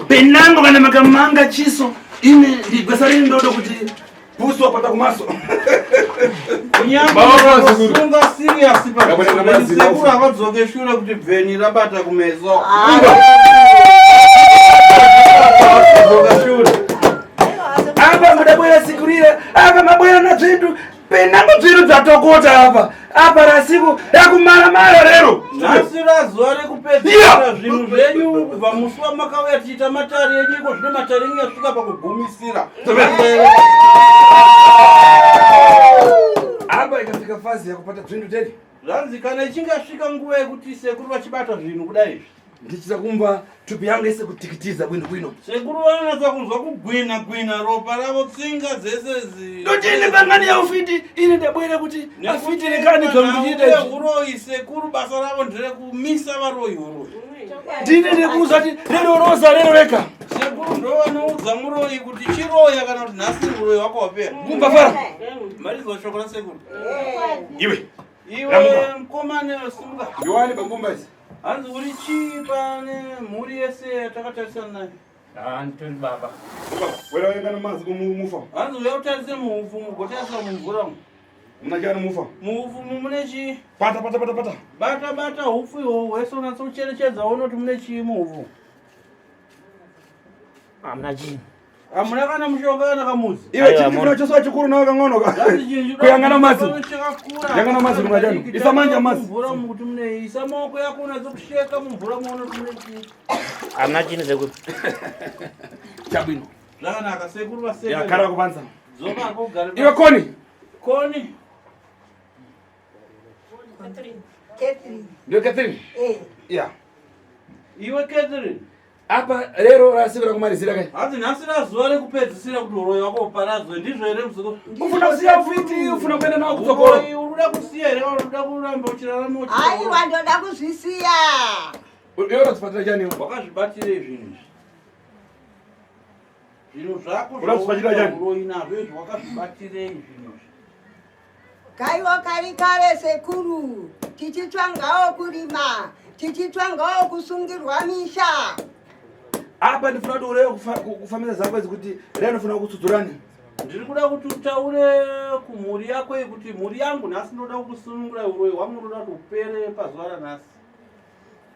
Penango kana makamanga chiso ine ndigwesa rini ndodo kuti pusu wapata kumaso. Kunyange serious pa sekuru havadzoke shure kuti bveni rabata kumeso. Dzoka shure. Apa mudabwera sikurira apa mabwera nadzvindu penango dzvindu dzatokota apa apa rasiku rakumaramara rero. Nhasi razuva rekupedzisira zvinhu zvenyu kubva musi wamakauya tichiita matare enyu iko zvino matare enyu yasvika pakugumisira. Apa ikafika fazi yakupata dzvindu tedi. Zvanzi kana ichinge yasvika nguva yekuti sekuru vachibata zvinhu kudai izvi. Ndichida kumva tupi yangu yese kutikitiza bwino bwino. Sekuru vanonatsa kunzwa kugwina gwina ropa ravo tsinga dzese zi. Ndotine pangani ya ufiti ine ndabwera kuti afiti rekani zvamukuita izvi. Uroyi sekuru basa ravo nderekumisa varoyi uroyi. Ndine ndikuuza kuti rero roza rero reka. Sekuru ndo vanoudza muroyi kuti chiroya kana kuti nhasi uroyi wako wapera. Kumba fara. Marizwa shoko rasekuru. Iwe. Iwe mukomana simuka. Ndiwani pangumba izi. Hanzi uri chii pane mhuri yese yatakatarisana nayo? Ah, nditori baba. Wera wenga namazi kumufa. Hanzi uya utarise muhufu mugotarisa mumvura umu. Muna chani mufa. Muhufu umu mune chii? Pata pata pata pata. Bata bata hufu ihwohwo hwese unatsa kucherechedza uone kuti mune chii muhufu. Hamuna chinhu. Hamuna kana mushonga kana kamuzi. Iwe chii chino choso chikuru nawe kang'ono ka. Kuyangana mazi. Yangana mazi muna chani. Isa manja mazi. Mumvura umu kuti mune isa maoko yako unatsa kusheka mumvura muone kuti mune chii. Hamuna chinhu sekuru. Chabwino. Zvakanaka sekuru vaseka. Yakara kupanza. Dzoka kugara. Iwe Koni. Koni. Catherine. Ndiwe Catherine? Eh. Yeah. Iwe Catherine. Apa rero rasivira kumalizira kai. Hanzi nhasi razuva rekupedzisira kuti uroyi wako uparadzwe ndizvo here muzukuru? Ufuna kusiya fiti, ufuna kuenda nawo kutsokoro. Uroyi uri kuda kusiya here kana unoda kuramba uchirarama uchi- Aiwa ndoda kuzvisiya. Iwe unozvibatira chani iwe? Wakazvibatirei zvinhu izvi? Zvinhu zvako Unozvibatira chani? uroyi nazvo izvi wakazvibatirei zvinhu izvi? Kaiwa kari kare sekuru tichitsvangawo kurima tichitsvangawo kusungirwa misha. Apa ndifuna kuti ureve kufambisa zako idzi kuti rero ndifuna kutsudzurani. Ndiri kuda kuti utaure kumhuri yako iyi kuti mhuri yangu nhasi ndoda kukusunungura uroyi hwangu ndoda kuti upere pazuva ranhasi.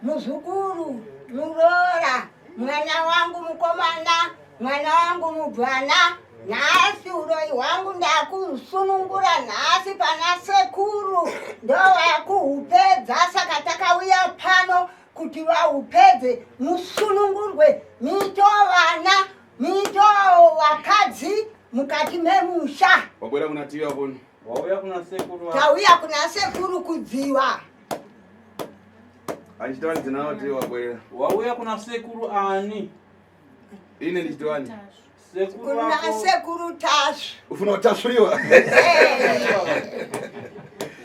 Muzukuru, muroora, mwana wangu mukomana, mwana wangu mubvana, nhasi uroyi hwangu ndakusunungura nhasi pana sekuru ndovakuhupedza saka takauya pano kuti vahupedze musunungurwe mito vana mito vakadzi mukati memusha. Wabwera kuna tiyo kuno. Wauya kuna sekuru. Tauya kuna sekuru kudziwa. Andichitawani dzina kuti wabwerera. Wauya kuna sekuru ani? Ine ndichitawani. Sekuru Kuna wako. sekuru Tasvu. Ufuna kutasvuriwa.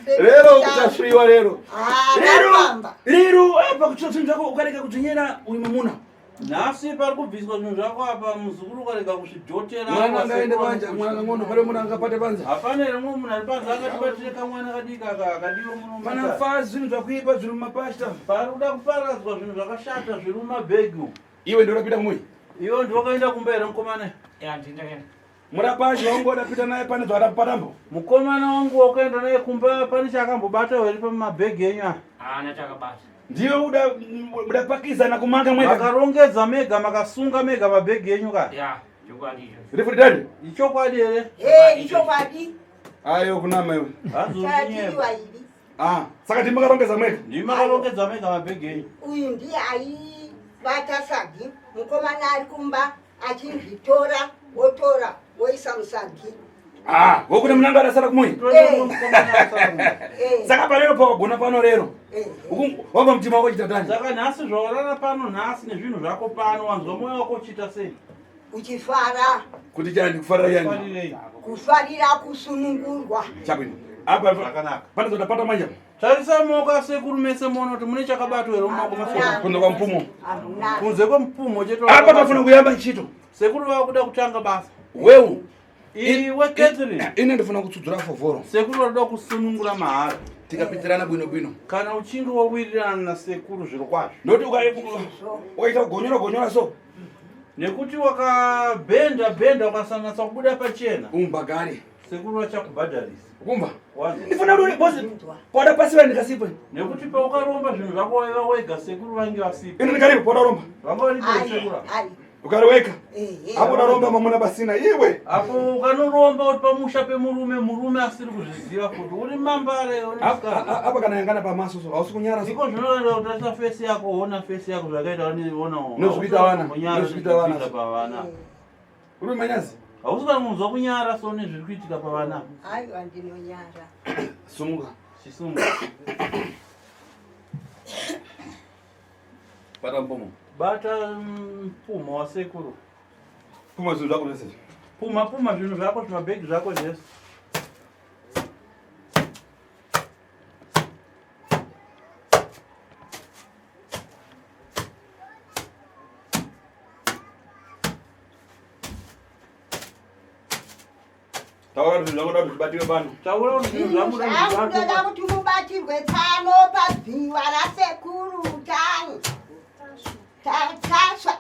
Lero kutasvuriwa lero. Ah, Lero. rafamba. Lero apa kutsva zvinhu zvako ukarega kudzvinyera uyu mumuna. Nhasi pari kubviswa zvinhu zvako apa muzukuru ukarega kuzvidhotera. Mwana ngaende panja, mwana ngono pale mwana angapate panza. Hapana here mumwe munhu ari panze akatibatire kamwana kadiki aka akadiwa muno Pana mumatare. fazi zvinhu zvakuipa zviri mumapashta. Pari kuda kuparadzwa zvinhu zvakashata zviri mumabhegi umu. Iwe ndiwe urapita mumwe. Iwe ndiwe wakaenda kumba here mukomana? Ya, ndindaenda. Murapashi wangu wadapita naye pane zvaarapatambo. Mukomana wangu wakaenda naye kumba pane chaakambobata here pamabhegi enyu aya? Haana chakabata. Ndiwe uda uda pakizana kumanga mwega. Makarongedza mega makasunga mega mabhegi enyu kaya. Ya, chokwadi icho. Rifuri dadi. Ichokwadi here? Eh, ichokwadi. Ayo kunama iwe. Hanzi Chadiriwa uri ili. Ah, saka ndimi makarongedza mwega. Ndimi makarongedza mega mabhegi enyu. Uyu ndiye aibata sagi. Mukomana ari kumba achizvitora, otora, oisa musagi. Ah, wokuti munanga arasara kumuyi. Tore mumwe mukomana asara kumba. Eh, Saka parero pawagona pano rero. eh. Uku wabva mutima wako chita tani. Saka nhasi zvawarara pano nhasi nezvinhu zvako pano wanzwa mwoyo wako uchiita sei? Uchifara, Kuti chani kufarira yani. Farirei. kufarira kusunungurwa. Chakwini. Apa Zvakanaka. pane zvatapata manje. Tarisai maoko asekuru mese muone kuti mune chakabatwa here mumaoko masekuru. Kunze kwa mpumo. Hamuna. Kunze kwemupumho chete. Apa tafuna kuyamba ntchito. Sekuru vakuda kutanga basa. Wewe Iwe Catherine, ine ndifuna kutsudzura fovhoro. sekuru vakuda kusunungura mahara. Tikapitirana bwino bwino. Kana uchinge wawirirana nasekuru zviro kwazvo. Noti ukaita kugonyora gonyora so Nekuti wakabhenda bhenda ukasanatsa kubuda pachena, umbagari. sekuru vachakubhadharisa. Kumva. Wanzwa? Ndifuna kuti bosi kwada pasi vani ndikasipo. Nekuti paukaromba zvinhu zvako waiva wega sekuru vange vasipo. Ine ndikaripo podaromba. Vanga varipo Ai, sekuru ava. ai. Ukari weka. Eh, eh. Apo daromba mamuna pasina iwe. Apo ukanoromba uri pamusha pemurume, murume asiri kuzviziva kuti uri mambare uri Apa musikana. apa kana yangana pamaso so hausi kunyara so. Iko zvinoenda kutarisa fesi yako, ona fesi yako zvakaita ona. Nozvikuita vana, Kunyara nozvikuita vana. nezviri kuitika pavana. Uri manyazi. Hausi kana kunzwa kunyara so nezviri kuitika pavana. Aiwa ndinonyara. Sumuka. Chisungu. Bata mpumo. Bata pumha wasekuru. Puma zvinhu zvako zvese. Pumha pumha zvinhu zvako zvimabhegi zvako zvese. Taura kuti zvinhu zvako ndoda kuti zvibatiwe pano. Taura kuti zvinhu Zvinhu zvako ndoda zvangu kuti ndoda zvibatwe. kuti mubatirwe pano padziva rasekuru tani. Tasva,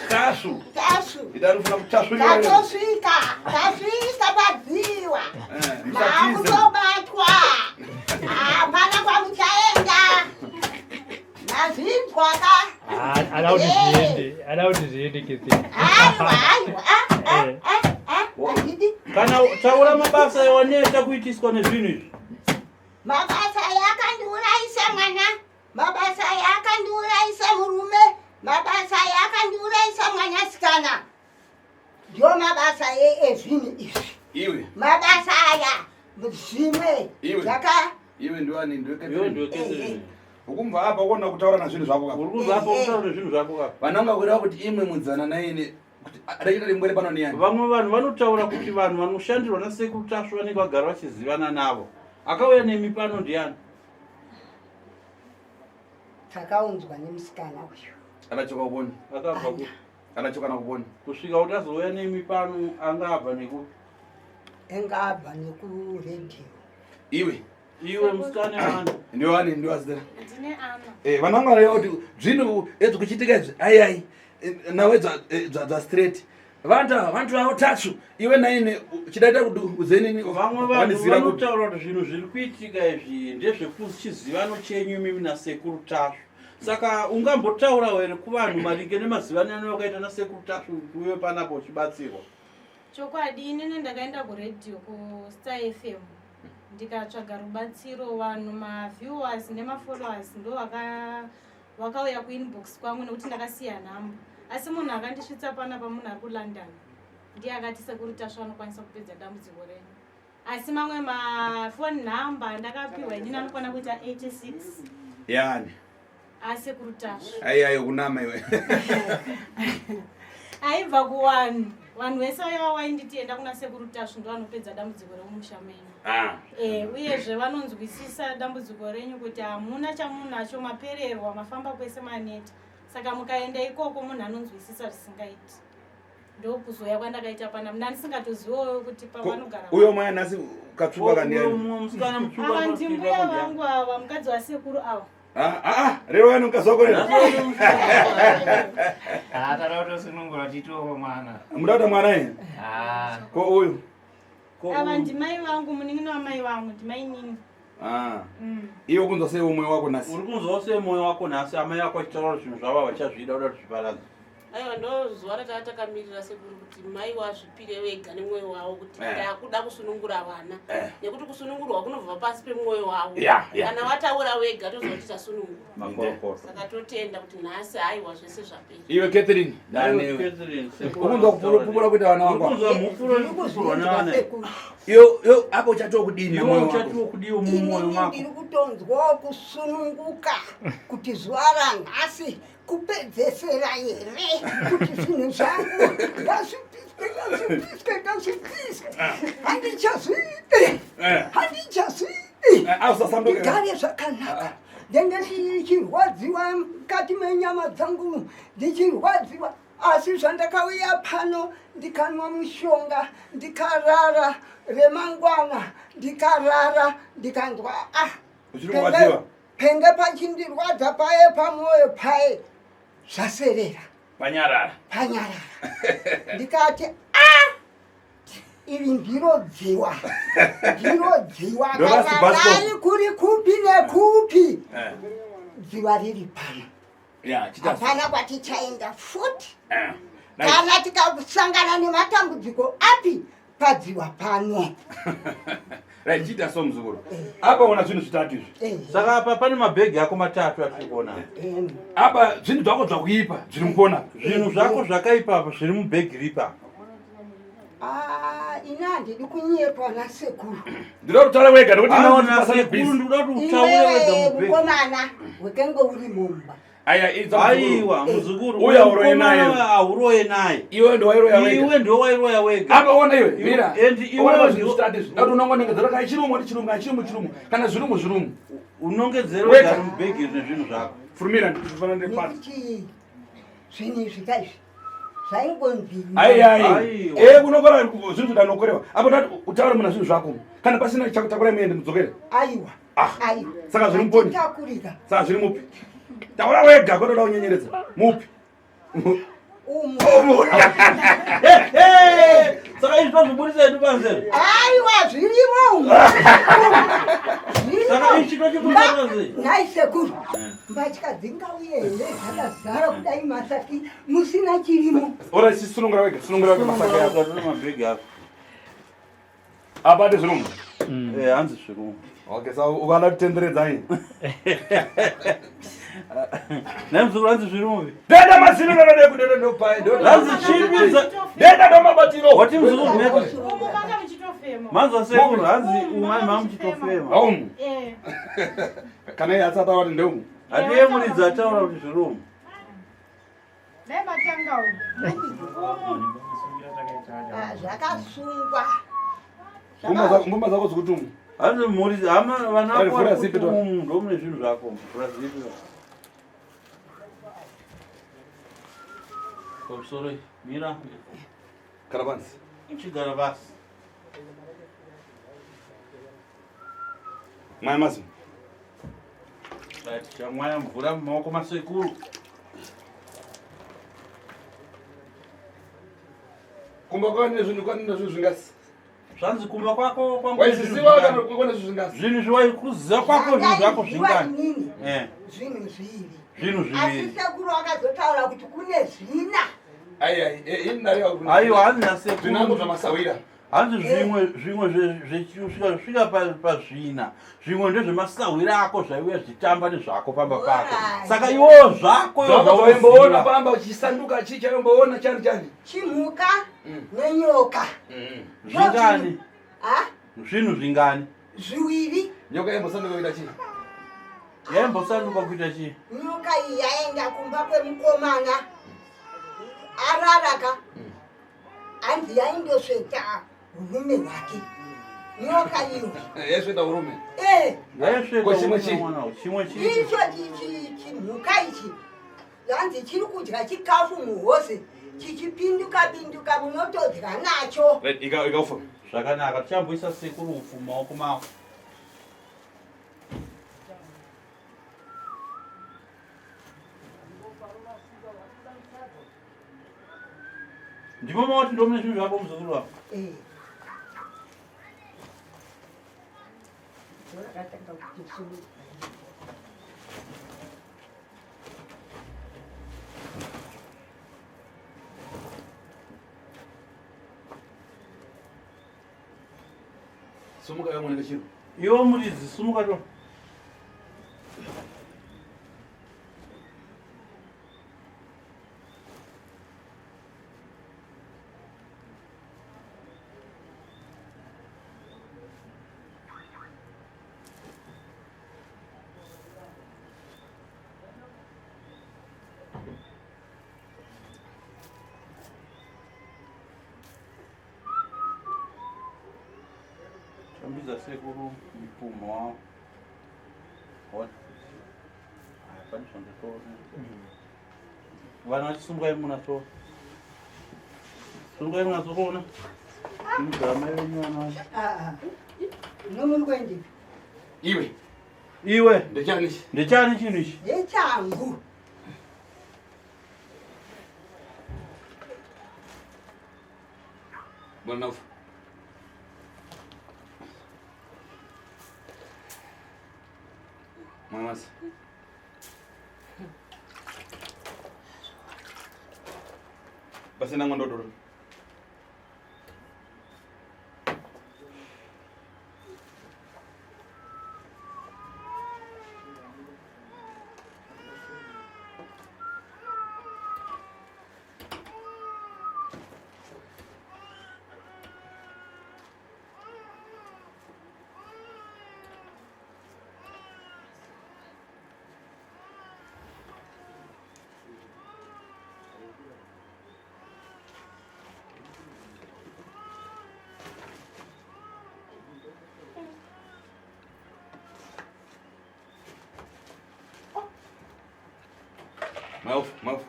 Tasvu. tasvu. Ida ndifuna kutasvuriwa. Tatosvika, tasvika padziwa. Eh, musatize. Makutobatwa. Hapana kwamuchaenda. Mazvinzwa ka? Ada kuti zviende, ada kuti zviende Catherine. Aiwa, aiwa. Ah, ah, ah, ah. Handidi. Kana taura mabasa yawaneta kuitiswa nezvinhu izvi. Mabasa yakandiurayisa mwana. Mabasa yakandiurayisa murume. Mabasa yakandiurayisa mwanasikana. Ndiyo mabasa ezvinhu izvi. Iwe. Mabasa aya zvimwe Iwe. zvaka Iwe ndiwani ndiwe Iwe Catherine. ndiwe Catherine. Ukumva apa ukona kutaura nazvinhu zvako kapa. Uri kubva apa kutaura nezvinhu zvako kapa. Vanonga kureva kuti imwe mudzana naine kuti adaita rimbwere pano niyani. Vamwe vanhu vanotaura kuti vanhu vanoshandirwa nasekuru Tasvu vanenge vagara vachizivana navo. Akauya nemi pano ndiani? takaunzwa nemusikana uyu. Anachoka kubona. Akabva ku Anachoka na kubona. kusvika kuti azouya nemi pano anga abva nekupi? Enga abva nekuredhiyo. Iwe. Iwe musikana wani. Ndiwani ndiwazidera. Ndine ana. Eh, vanhu vanga vareva kuti zvinhu edzi kuchitika izvi ai ai nawe dza straight. Vantu ava vantu vavo tatsu iwe naine chidaita kuti uzenini Vamwe vanhu vanizira kuti vanotaura kuti zvinhu zviri kuitika izvi ndezvekuchizivano chenyu imimi nasekuru Tasvu. Saka ungambotaura here kuvanhu maringe nemazivano awakaita nasekuru Tasvu kuti uve panapa uchibatsirwa? Chokwadi inini ndakaenda kuredhiyo kuStar FM ndikatsvaga rubatsiro vanhu maviewers nemafollowers ndo vakauya kuinbox kwangu nekuti ndakasiya nhamba asi munhu akandisvitsa panapa munhu ari kuLondon ndiye akati sekuru Tasvu anokwanisa kupedza dambudziko renyu asi mamwe mafoni nhamba ndakapiwa inini anokwana kuita 86 yani. Asekuru Tasvu. Ai ai kunama iwe. Aibva kuvanhu. Vanhu vese vaiva wainditi enda kuna sekuru Tasvu ndo vanopedza dambudziko remumusha menyu. Ah. Eh, uyezve vanonzwisisa dambudziko renyu kuti hamuna chamunacho mapererwa mafamba kwese maneta. Saka mukaenda ikoko munhu anonzwisisa zvisingaiti. Ndokuzouya kwandakaita pana muna ndisingatozivowo kuti pavanogara. Uyo mwana nhasi katsvuka kandiani. Musikana mutsvuka. Ava ndimbuya vangu ava mukadzi wasekuru ava. Ah, ah, ah, rero yano mukadzi wako rero. Ah, tada kutosunungura tiitowo mwana. Muda kuita mwana here? Ah. Ko uyu? Ava ndimai vangu munin'ina wamai vangu ndimai nini. Ah. Iwe kunzwa sei mwoyo wako nhasi? Uri kunzwa sei mwoyo wako nhasi amai vako vachitaura zvinhu zvavo vachazvida kuda kuti zviparadze. Aiwa ndo zuva ratava takamirira sekuru kuti mai wazvipire vega nemwoyo wavo kuti Eh. ndakuda kusunungura vana Eh. nekuti kusunungurwa kunobva pasi pemwoyo wavo Yeah, yeah. kana wataura wega toziva kuti tasunungurwa Makorokoto. saka totenda kuti nhasi aiwa zvese zvapera. Iwe Catherine, Iwe Catherine, sekuru Ukunzwa kupupura kuita vana Uri vangu. kunzwa mupuro kupurwa nevana. Iyo iyo apo uchatiwa kudini Iwe mwoyo wako? uchatiwa kudiwa mumwoyo Inini mako. ndiri kutonzwawo kusununguka kuti zuva ranhasi kupedzesera here kuti zvinhu zvangu ngazvipiswe ngazvipiswe ngazvipiswe handichazvidi handichazvidi Ausasanduke. ndigare zvakanaka ndenge ndichirwadziwa mukati menyama dzangu ndichirwadziwa asi zvandakauya pano ndikanwa mushonga ndikarara remangwana ndikarara ndikanzwa ah Uchiri kurwadziwa? penge pachindirwadza paye pamwoyo paye zvaserera Panyarara. panyarara ndikati a iri ndiro dziwa ndiro dziwa Ndo last kana bus stop. dai kuri kupi nekupi Eh. dziwa riri pano Yeah, chita. hapana kwatichaenda futi Eh. Nice. kana tikasangana nematambudziko api padziwa pano Right, chita so muzukuru. Apa una zvinhu zvitatu izvi. Eh, Saka apa pane mabhegi ako matatu atiri kuona. eh, Apa zvinhu zvako zvakuipa zviri mukona. Zvinhu zvako zvakaipa apa zviri mubhegi ripa. ah, ini handidi kunyepwa nasekuru Ndinoda kutaura wega nekuti Hanzi ndinoona pasane nasekuru busy. ndikuda kuti utaure wega iwewe mubhegi. mukomana wekenge uri mumba Aya, idza muzukuru. Aiwa muzukuru. Uyu hauroye naye. mukomana Hauroye naye. Iwe ndo wairoya wega. Iwe ndiwe wairoya wega. Apa ona iwe, Iwe- mira. and iwe Ona ndiwe- zvinhu zvitatu izvi. Ndati unongonongedzera kana chirumu ndi chirumu, kana chirumu chirumu, kana zvirumu zvirumu. Unongedzera Wega. wega mubhegi nezvinhu zvako. Furumira ndifana ndepati. nekuti zvinhu izvi kaizvi zvaingonzi Ai ai. Aiwa. Eh kunokora zvinhu zvinokorewa. Apa ndati utaure muna zvinhu zvako. Kana pasina chakutakura muende mudzokere. aiwa Ah. aiwa Saka zviri muponi. takurika Saka zviri mupi. Taura wega kwatoda kunyenyeredza. Mupi. umu Umu. Saka izvi tozvibudisa hedu panze. aiwa zvirimo umu Saka ichi tochibudisa panze. nhai sekuru mbatya dzingauye here dzakazara kudai masaki musina chirimo Ora chisunungura wega, sunungura wega masaka yako. Sunungura mabhegi ako. Apa ndi zvirumu. Eh, hanzi zvirumu. Okay, so ukada kutenderedza iyi. Nhai muzukuru hanzi zvirumu. Denda mazino ndoda kudenda ndopai. Hanzi chipinza. Denda ndomabatiro. Wati muzukuru mete. Umu manga muchitofema. Manzwa sekuru hanzi umai mamuchitofema. Aumu. Eh. Kana iye asati awati ndeumu. Hatiye muridzi ataura kuti zvirumu. Dai matanga umu. Umu. Ah, zvakasungwa Ngoma zako dzikuti umu. Hanzi muridzi hama vana Ari, vako vhura vari zipi kuti to. umu ndomune zvinhu zvako. Vhura zipi. Pamusoro mira. Kana pansi. Chigara pasi. Mai mazino. Right, chamwaya mvura mumaoko masekuru. Kumba kwane zvinhu kwane zvinhu zvingasi. Zvanzi kumba kwako kwangu zvinhu Waizviziva zvingani? kana kwane zvinhu zvingasi. Zvinhu zviwaikuziva kwako zvinhu zvako Zvandaiziva zvingani? inini Eh, zvinhu zviiri zvinhu asi zviviri. sekuru akazotaura kuti kune zvina Ai ai, eh ini ndari Aiwa hanzi nasekuru. Zvinango zvamasawira. Hanzi zvimwe zvimwe zvechisvika svika pazvina zvimwe ndezvemasahwira ako zvaiuya zvichitamba nezvako pamba pako Alright. saka iwowo zvako iwo Zvako zvaimboona zvaunoziva. pamba uchisanduka chii chaimboona chani chani. chimhuka nenyoka Yaimbosanduka kuita chii? Nyoka iyi yaenda kumba kwemukomana araraka hanzi yaindosveta urume hwake nyoka iyo. Yaisveta urume? Eh. Yaisveta Ko chimwe urume chii? mwana uyu. Chimwe chii? Icho chimhuka ichi hanzi chiri kudya chikafu muhose chichipinduka pinduka munotodya nacho. Right, ikaufa. Zvakanaka, tichamboisa sekuru upfu mumaoko mavo. Ndipo mawati ndomune zvinhu zvako muzukuru wako. Eh. Ndakatanga kuti Sumuka iwe mwana kachiro. Iwe muridzi sumuka to. Tambidza sekuru mupumho wavo. Ona. Hapana zvandatoona. Vana vachisungai munaso. Sungai munaso kuona. Simudza amai venyu vana vacho. Ah, ah. Nomuri kuendepi? Iwe. Iwe. Ndechani ichi? Ndechani chinhu ichi? Ndechangu. Bwana ufa. Mamasi. Basi nango ndodoro. Mouth, mouth.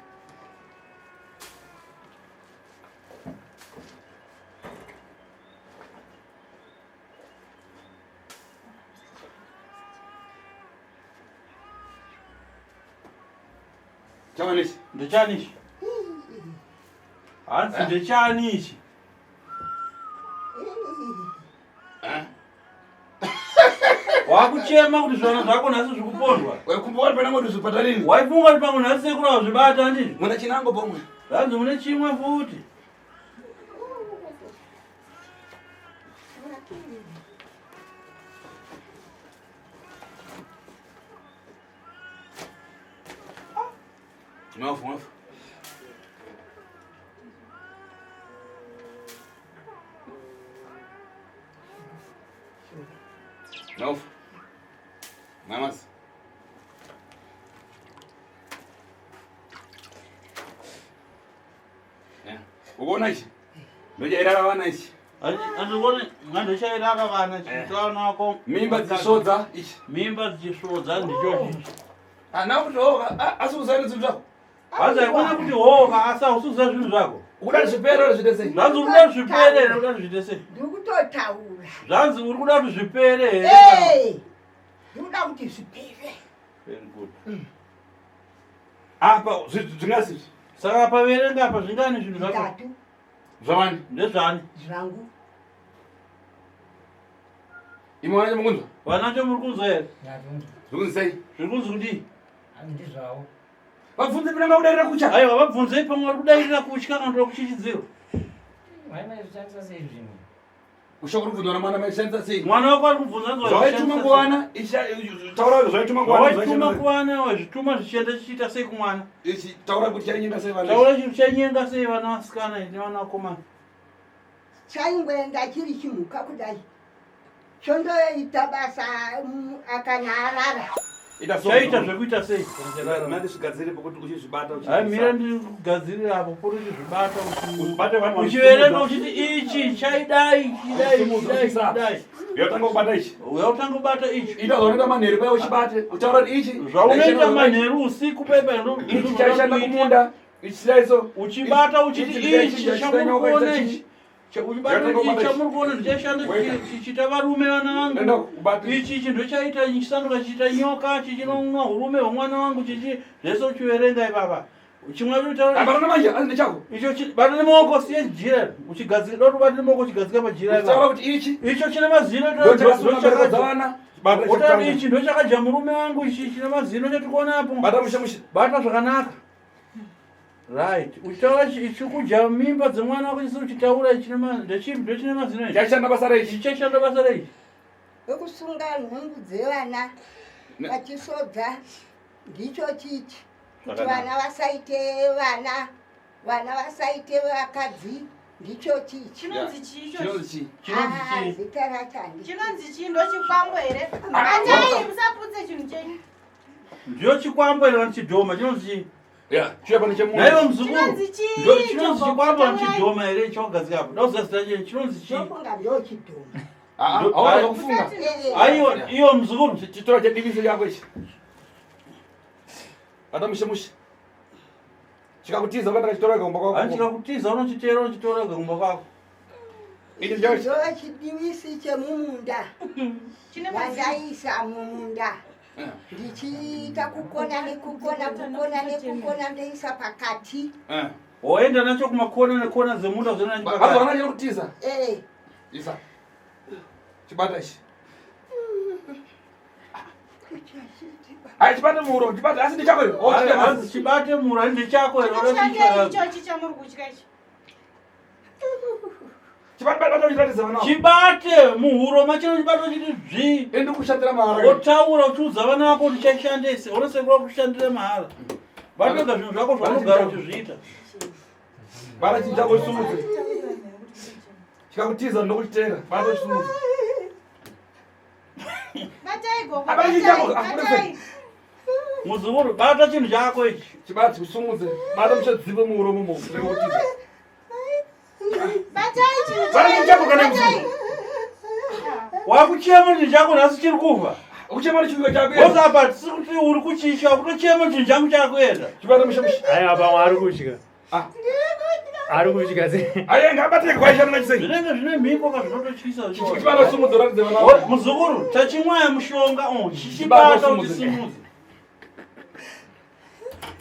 Chani ichi? Ndechani ichi? Hanzi ndechani ichi? Wakuchema kuti zvana zvako nhasi zvikupondwa. Waikumbuka kuti panango ndizvipata rini? Waifunga kuti pamwe nhasi sekuru azvibata handizvo? Mune chinango pomwe. Hanzi mune chimwe futi. Mwafu, mwafu. Mwafu. Mamas. Yeah. Ukuona ichi? Ndochairara vana ichi. Andikuone ngandochairara vana chitoana wako. Mimba dzichisvodza ichi. Mimba dzichisvodza ndicho ichi. Ana kuti hoka asi uzane zvinhu zvako. Hanzi haikona kuti hoka asi hausuza zvinhu zvako. Ukuda kuti zvipere uri zviite sei? Zvanzi uri kuda kuti zvipere here kuda kuti zviite sei? Ndiri kutotaura. Zvanzi uri kuda kuti zvipere here? Hey! Ndiri kuda kuti zvipere. Very good. Apa zvingasi izvi. Saka paverenga apa zvingani zvinhu zvako? Zvitatu. Zvawani? Ndezvani? Zvangu. Imwe vana chomukunzwa? Vana chomuri kunzwa here? Zvikunzi sei? Zviri kunzi kudii? Ndizvavo. Vabvunze pano vakudairira kutya. Aiwa vabvunzei pamwe vari kudairira kutya kana kuti kuchichidzirwa. Mai maizvishandisa sei zvinhu? Ushoko rikubvunzwa namwana maishandisa sei? Mwana wako ari kubvunza nzwa Zvawaituma kuwana, taura zvawaituma kuwana. Zvawaituma kuwana wazvituma zvichienda chichiita sei kumwana? Ichi taura kuti chainyenga sei vana. Taura chinhu chainyenga sei vana vasikana nevana vakomana? Chaingoenda chiri chimhuka kudai. Chondoita basa akana arara. Ita so. Chaita zvekuita sei? Mandisvigadzire pokuti uchizvibata. Hayi mira ndikugadzirira apo pori uchizvibata Ubate vanhu uchiverenga uchiti ichi chaidai chidai chidai chidai. Yotanga kubata ichi. Uyotanga kubata ichi. Ita zvaunoita manheru paya uchibate. Utaura kuti ichi. Zvaunoita manheru usiku pepa Ichi chaishanda kumunda. Ichi chaiso. Uchibata uchiti ichi chaishanda chamuri kuona ichi. Uchibata ichi chamuri kuona ndichashanda chichita varume vana Enda vangu. ubate. Ichi ichi ndochaita chisanduka chichiita nyoka chichinonwa urume hwemwana wangu chichi zvese uchiverenga ipapa. Chimwe Abarana chotaura manje asi ndechako. icho bata nemaoko siye jira uchigadzika doti ubate nemaoko uchigadzika pajira Utaura ipapa. kuti ichi. Icho chine mazino Ndochakasunga mbereko dzavana. Bata Otati chekutanga. ichi ndochakadya murume wangu ichi chine mazino chatikuona apo. Bata mushe mushe. Bata zvakanaka. Right. Uchitaura ichi kudya mimba dzemwana wako chisi uchitaura ichi ndochine mazino ichi. Chaishanda basa reichi. Chichashanda basa reichi. Wekusunga nhumbu dzevana vachisodza ndicho chichi kuti Zvakanaka. vana vasaite vana vana vasaite vakadzi ndicho chichi Chinonzi chii ichochi? Chinonzi chii? Chinonzi Ah, chii? zita racho handi Chinonzi chii ndochikwambo here? Batai musaputse chinhu chenyu. Ndiyo chikwambo here kana chidhoma chinonzi chii? Ya, chiya pane chemunhu. Naiwe muzukuru. Chinonzi chii? Chinonzi icho, chikwambo kana Taurai. chidhoma here chawagadzika apo. Dauziva zita chenyu chinonzi chii? ndofunga ndochidhoma Ah, ah, hauna kufunga. Musati- Aiwa iyo muzukuru. Chitora chediviso chako ichi. Bata mushe mushe. Chikakutiza ukaenda kachitora kumba kwako. Hanzi chikakutiza unochiteera unochitora kumba kwako. Ichi chako. ndo chidivisi chemumunda Chine mazino. wandaisa mumunda ndichiita kukona nekukona kukona nekukona ndoisa pakati Eh. Woenda nacho kumakona nekona dzemunda zvoenda nacho Hazo pakati. hana chinokutiza. Eh, Isa. Chibata ichi. Hai chibate muhuro, chibate asi ndichako here. Oh, Hai, chibate. Hanzi chibate mura ndechako here Chinoshandei ichochi chamuri kutya ichi? Chibate bata bata uchiratidza vana. vako. Chibate muhuro machino chibate uchiti dzvi. Ende kushandira mahara. Wotaura uchiudza vana vako kuti chaishandise. Unosekura kushandira mahara. Vanoga zvinhu zvako zvaunogara uchizviita. Bata chinhu chako chisumudze. Chikakutiza ndokuchitera. Bata chisumudze. Batai gogo, Abata chinhu chako. batai, Ah, batai. Muzukuru bata chinhu chako ichi. Chibate usumudze. Bata muchadzipe muhuro mumo. Ndikakutiza. Batai chinhu Bata chinhu chako kana Batai. muzukuru. Wakuchema chinhu chako nhasi chiri kufa. Ukuchema chinhu chako. Boss apa tisi kuti uri kuchisha kutochema chinhu changu chakuenda. Chibata mushe mushe. Aiwa pamwe ari kutya. Ah. Ari kutya se. Aye ngabatike kwaishana nachisei. Zvinenge zvine mhiko ka zvinototyisa. Chibata usumudze uratidze vana. Wo- vako. Muzukuru tachimwaya mushonga oh, Chibata chichibata usumudze. uchisimudze.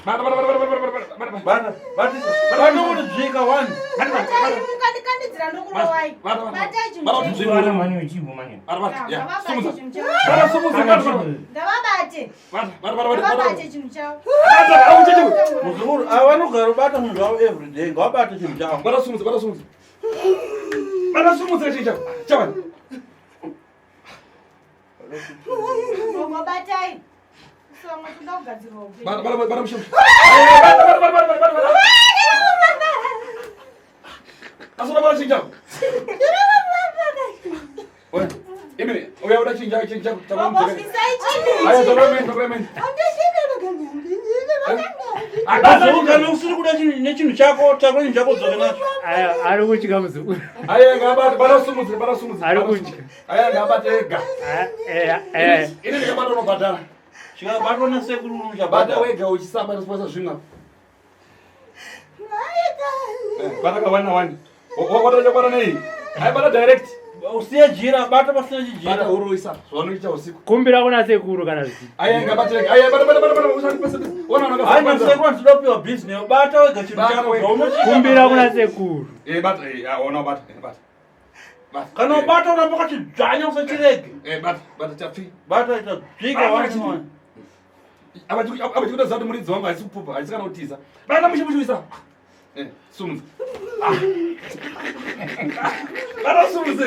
Bata bata bata bata bata bata bata. Bata batisa. Bata kuti dzvika one. Bata bata. Batai mukandikandidzira ndokurovai. Bata bata. Batai chinhu Bata chenyu. kuti Bata mani uchibvo mani. Bata bata. Ya. Ngavabate Sumudza. chinhu chavo. Bata sumudza bata bata. Ngavabate. Bata bata bata bata. Ngavabate chinhu chavo. Bata aucheche. Muzukuru ava vanogara kubata zvinhu zvavo everyday ngavabate chinhu chavo. Bata sumudza bata sumudza. Bata sumudza chinhu chako. Chavani. Gogo batai. Usomwe toda kugadzirwa upenyu. Bata bata bata mushe. Bata bata bata bata bata bata. Asura bata chinhu chako. Oya. Imi, uya uda chinhu chako chinhu chako. Gogo bvisai chinhu Aya ichi. zokora meni zokora meni. Muzukuru kana usiri kuda nechinhu chako takura chinhu chako udzoke nacho. Aiwa ari kutya muzukuru. Aya ngabate bata sumudza bata sumudza. Ari kutya. Aya ngabate ega. Ah, eh, eh. Ini ndikabata unobhadhara. Chikabatwa nasekuru Bata uchabata. wega uchisamba risipasa zvimwe. Bata ka one na one. Wabata chakwara nei? Ai bata direct. Usiye jira bata pasina Bata chijira. uruisa zvaunoita usiku. Kumbira kuna sekuru kana zvichi. Aya ngabate ega. Aya bata bata bata bata usati pese pese. Ona ona Hayi nasekuru handitoda kupiwa business bata wega chinhu Bata chako wega. zvaunochiita. Kumbira kuna sekuru. Eh bata eh ah, ona bata eh bata. Bata. Kana ubata uramba ukachidzvanya usachirege. Eh bata bata chafi. Bata ita dzvika Bata one chii? one. Apa apa chikuda zati muridzi wangu haisi kupupa, haisi kana kutiza. Bata mushe mushe uisa. Eh sumudza. Ah. Bata sumudza.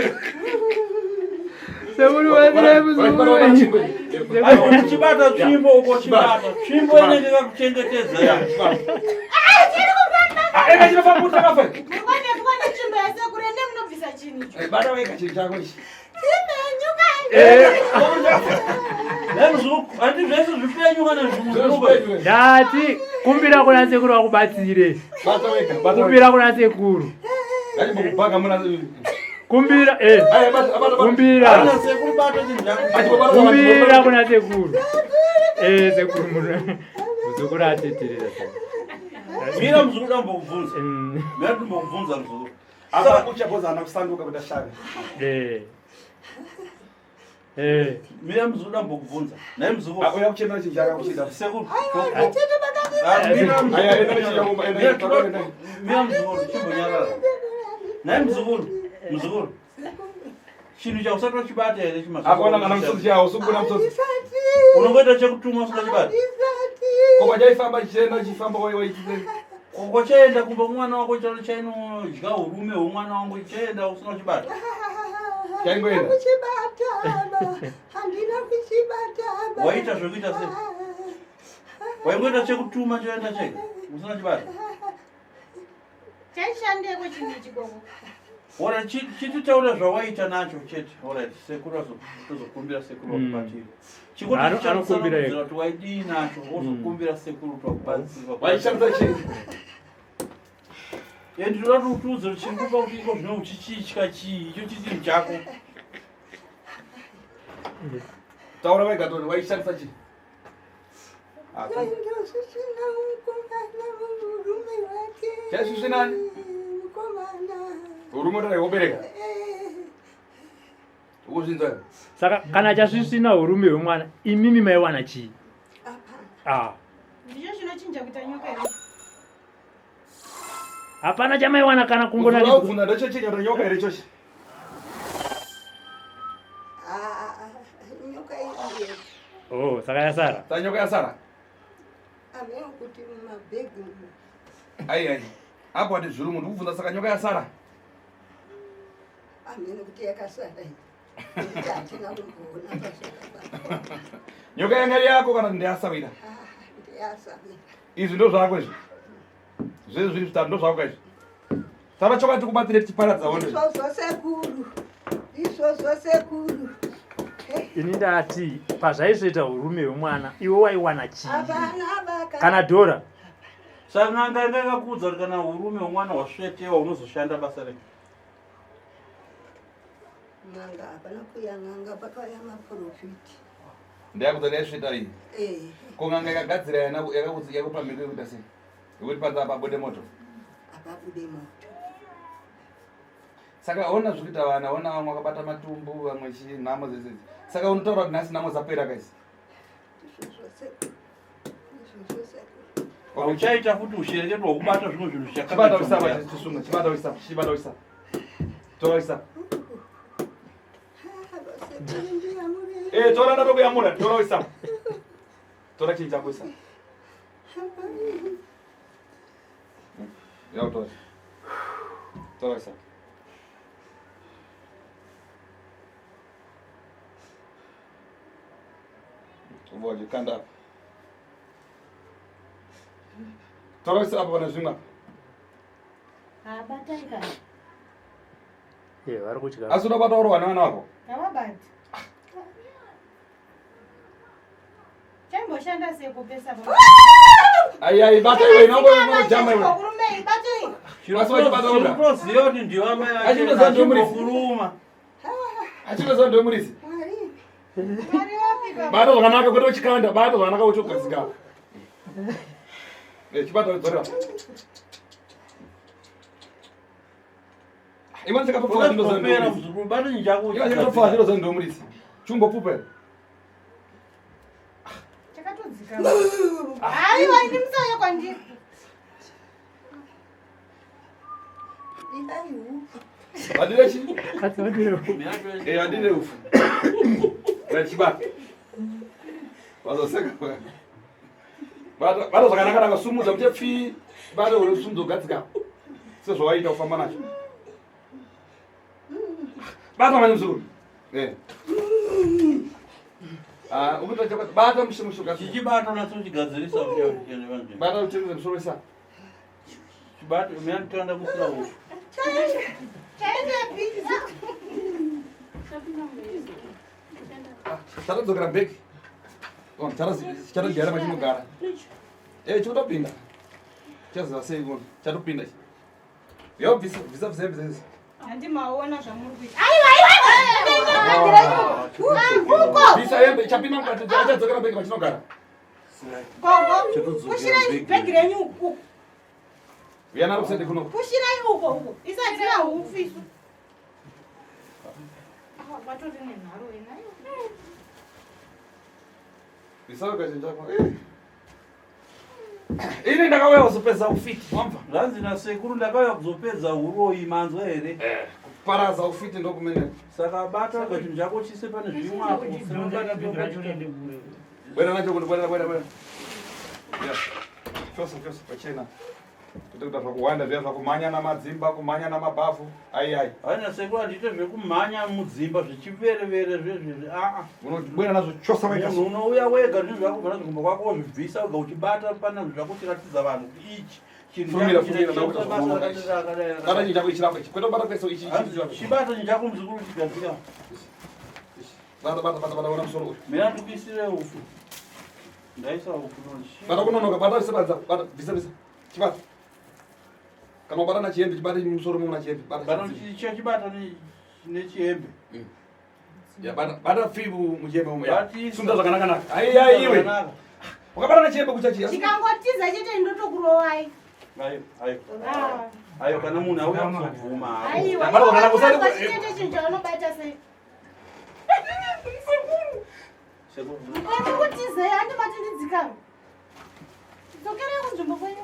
Sekuru batsirai muzukuru wenyu. Aiwa uchibata tsvimbo uko chibata. Tsvimbo inenge yakakuchengetedza ya. Ega chinofamba kuti akafa. Mukwane mukwane tsvimbo yasekuru ende munobvisa chinhu icho. Eh, Bata wega chinhu chako ichi. Chimenyuka. Eh, Handi zvese zvipenyu kana zvimwe. Ndati kumbira kuna sekuru vakubatsire. Bata wega, bata Kumbira kuna sekuru. Ngatimbokubhaga muna Kumbira eh. Aya, bata, bata, bata. Kumbira. Ana sekuru bata chinhu chako. Kumbira kuna sekuru. Eh sekuru muno. Muzukuru ateterera. Mira muzukuru dambokubvunza. Mm. Mira timbokubvunza muzukuru. Apa uchapoza ana kusanduka kuita shavi. Eh. Eh. Mira muzukuru dambokubvunza. Naye muzukuru. Ah, uya kuchemera chinhu chako kuchida. Sekuru. Chete makadii? Ah, mira muzukuru. Aya, enda nechiyomba, enda, Mira, enda, enda. Mira muzukuru, chimbonyarara. Naye muzukuru, muzukuru. Chinhu chausati wachibata here chimazuva? Apa ona kana musodzi chawo, usikubuda musodzi. Handisati. Unongoita chekutumwa usingachibata. Handisati. Koma chaifamba chichienda chifamba wai wai chichienda. Koko chaenda kumba kumwana wako charo chainodya urume hwemwana wangu chaenda usina kuchibata. Chaingoenda. Kuchibata ba. Handina kuchibata ba. Waita zvekuita sei? Waingoita chekutuma choenda chega usina chibata. Chaishandeko chinhu ichi gogo. Ora chititaura zvawaita nacho chete. Alright, sekuru azo tozokumbira sekuru vakubatsire. Chikuti Anokumbira ega. kuti waidii nacho wozokumbira sekuru kuti vakubatsire. Waishandisa chii? Endi toda kuti utiudze kuti chiri kupa kuti iko zvino uchichitya chii icho chinhu chako. Taura wega Tony, waishandisa chii? Ah, Chaindosvisvina mukomana murume wake. Chaisvisvinani? Mukomana. Urume unoda wobereka. Eh. Ukuzvinzwa here? Saka kana chasvisvina urume hwemwana imimi maiwana chii? Hapana. Ah. Ndicho chinochinja kuita nyoka here? Hapana chamaiwana kana Muzukuru kungona wakubvunza ndochochinja kuti nyoka here chochi. Ah, nyoka iyi. Oh, saka yasara. Saka nyoka yasara. Ameno kuti mumabhegi umu. Ai ai. Apo ati zvirungu ndikubvunza saka nyoka yasara. Ameno kuti yakasara iyi. Nekuti hatina kumboona pazvakabata. Nyoka yanga iri yako kana kuti ndeyasawira. Ah, ndeyasawira. Izvi ndo zvako izvi. Zvese zviri zvitatu ndo zvako izvi. Taura chokwadi tikubatsire tichiparadza hondo. Izvozvo sekuru. Izvozvo sekuru. Eh, Ini ndati pazvaisveta urume hwemwana iwe waiwana chii? Hapana vaka. Kana dhora. Saka n'anga yanga yakakuudza kuti kana urume hwemwana hwasvetewa unozoshanda basa rei. N'anga hapana kuya n'anga pakauya maprofiti. Ndeyakudza ndeyasveta iyi. Eh. Ko n'anga yakagadzira yana yakakudza yakupa mhiko yekuita sei? Yekuti panze apa bude moto. Apabude moto. Saka ona zviri kuita vana, ona vamwe vakabata matumbu, vamwe chii nhamo dzese idzi. Saka unotaura kuti nhasi nhamo dzapera kaisi. Izvozvo sekuru. Izvozvo sekuru. Uchaita futi ushereketo hwekubata zvimwe zvinhu Chibata usaba zvichakanga. chisunga, chibata usaba, chibata usaba. Tora usaba. Ah, vasekuru ndiyamurei. Eh, tora ndatokuya tora usaba. Tora chinhu chako usaba. Ya tora. Tora usaba. Uboje kanda apa. Tora usaba apa pane zvimwe apa. Habatai kana. Eh, vari kutya. Asi unobata urohwa nevana vako. Havabati. Chaimboshanda sei kupesa pa? Ai ai bata iwe inongo inojamba iwe. Kurumei, batei. Asi wachibata oga. Chinotoziva kuti ndiwe amai Achinoziva ndiwe muridzi. kuruma. Achinoziva ndiwe muridzi. Mwari. Mwari wapi baba? Bata zvakanaka kwete uchikanda, bata zvakanaka uchogadzika. Eh, chibata udzorera. Iwe chakatopfuka chinoziva ndiwe Unozopera muridzi. muzukuru bata chinhu chako. Iwe chakatopfuka chinoziva ndiwe muridzi. Chumbopupa here. Chakatodzika. Aiwa, ini musauya kwandiri. Dai ufu. Adire chi? Asi vadire. Eh, adire ufu. Right, chibata. Wazoseka. Bata bata zvakanaka naka sumudza kuti pfi bata uri sumudza ugadzika. Sezvawaita kufamba nacho. Bata manje muzukuru. Eh. Ah, ukuita chakati bata mushe mushe ugadzika. Chichibata unatsochigadzirisa kuti Bata utengeze musoro isa. Chibata mina nditanda kusira ufu. Chaendepi? Tatodzokera back. Chatodyara machinogara. Eh, chikutopinda. Chaziva sei kuno? Chatopinda ichi. Yo, bvisa bvisa bvisa bvisa. bvisa. Handi maona zvamuri kuita. Aiwa aiwa. Uko. Bvisa hembe, chapinda mukati, chadzokera mberi machinogara. Gogo. Pushirai bhegi renyu uko. Uya naro kusende kuno. Pushirai uko uko. Isadzira hupfu isu. Ah, vatori nenharo wena. Bvisa ukachinja kwa. Eh. Ini ndakauya kuzopedza ufiti, wamva? Zvanzi nasekuru ndakauya kuzopedza uroyi manzwa here? Eh, kuparaza ufiti ndokumene. Saka bata wega chinhu chako chise pane zvimwe apo. Bwera nacho kuno, bwera bwera bwera. Yeah. Chose chose pachena. Kuita kuita zvakuwanda zviya zvakumhanya namadzimba, kumhanya namabhavhu. Ai ai. Haina sekuru handiite zvekumhanya mudzimba zvechiverevere zvezvezvi aa. Unobwera nazvo chose wega. Munhu unouya wega zvinhu zvako kubva nazvo kumba kwako wozvibvisa wega uchibata pana zvinhu zvako uchiratidza vanhu kuti ichi chinhu Fumira changu fumira chine ndakuita basa zvakunoda rakati ichi. rakadai Bata rakadai. chinhu chako ichi rako ichi. Kwete kubata kwese ichi ichi ichi. Chibata chinhu chako muzukuru chigadzira. Bata bata bata bata ona musoro uyu. Mira ndikuisire upfu. Ndaisa upfu nochi. Bata kunonoka, bata sebanza, bata bvisa bvisa. Chibata. Kana ubata na chihembe chibate musoro mumwe na chihembe. Bata. Bata chidzimba. chibata nechihembe. Ya bata bata fibu muchihembe umwe. ya. Batisa. Sunda zvakanaka naka. Ai ai iwe. Zvakanaka. Wakabata na chihembe kucha chiya. Chikangotiza chete ndotokurovai. Ayo, ayo. Ah. Ayo kana munhu auya kuzobvuma. hako. Aiwa. Bata zvakanaka, usati ku- Chitete chinhu chaunobata sei? Sekuru. Muri kutizei handi mati ndidzikame. Dzokerai kunzvimbo kwenyu.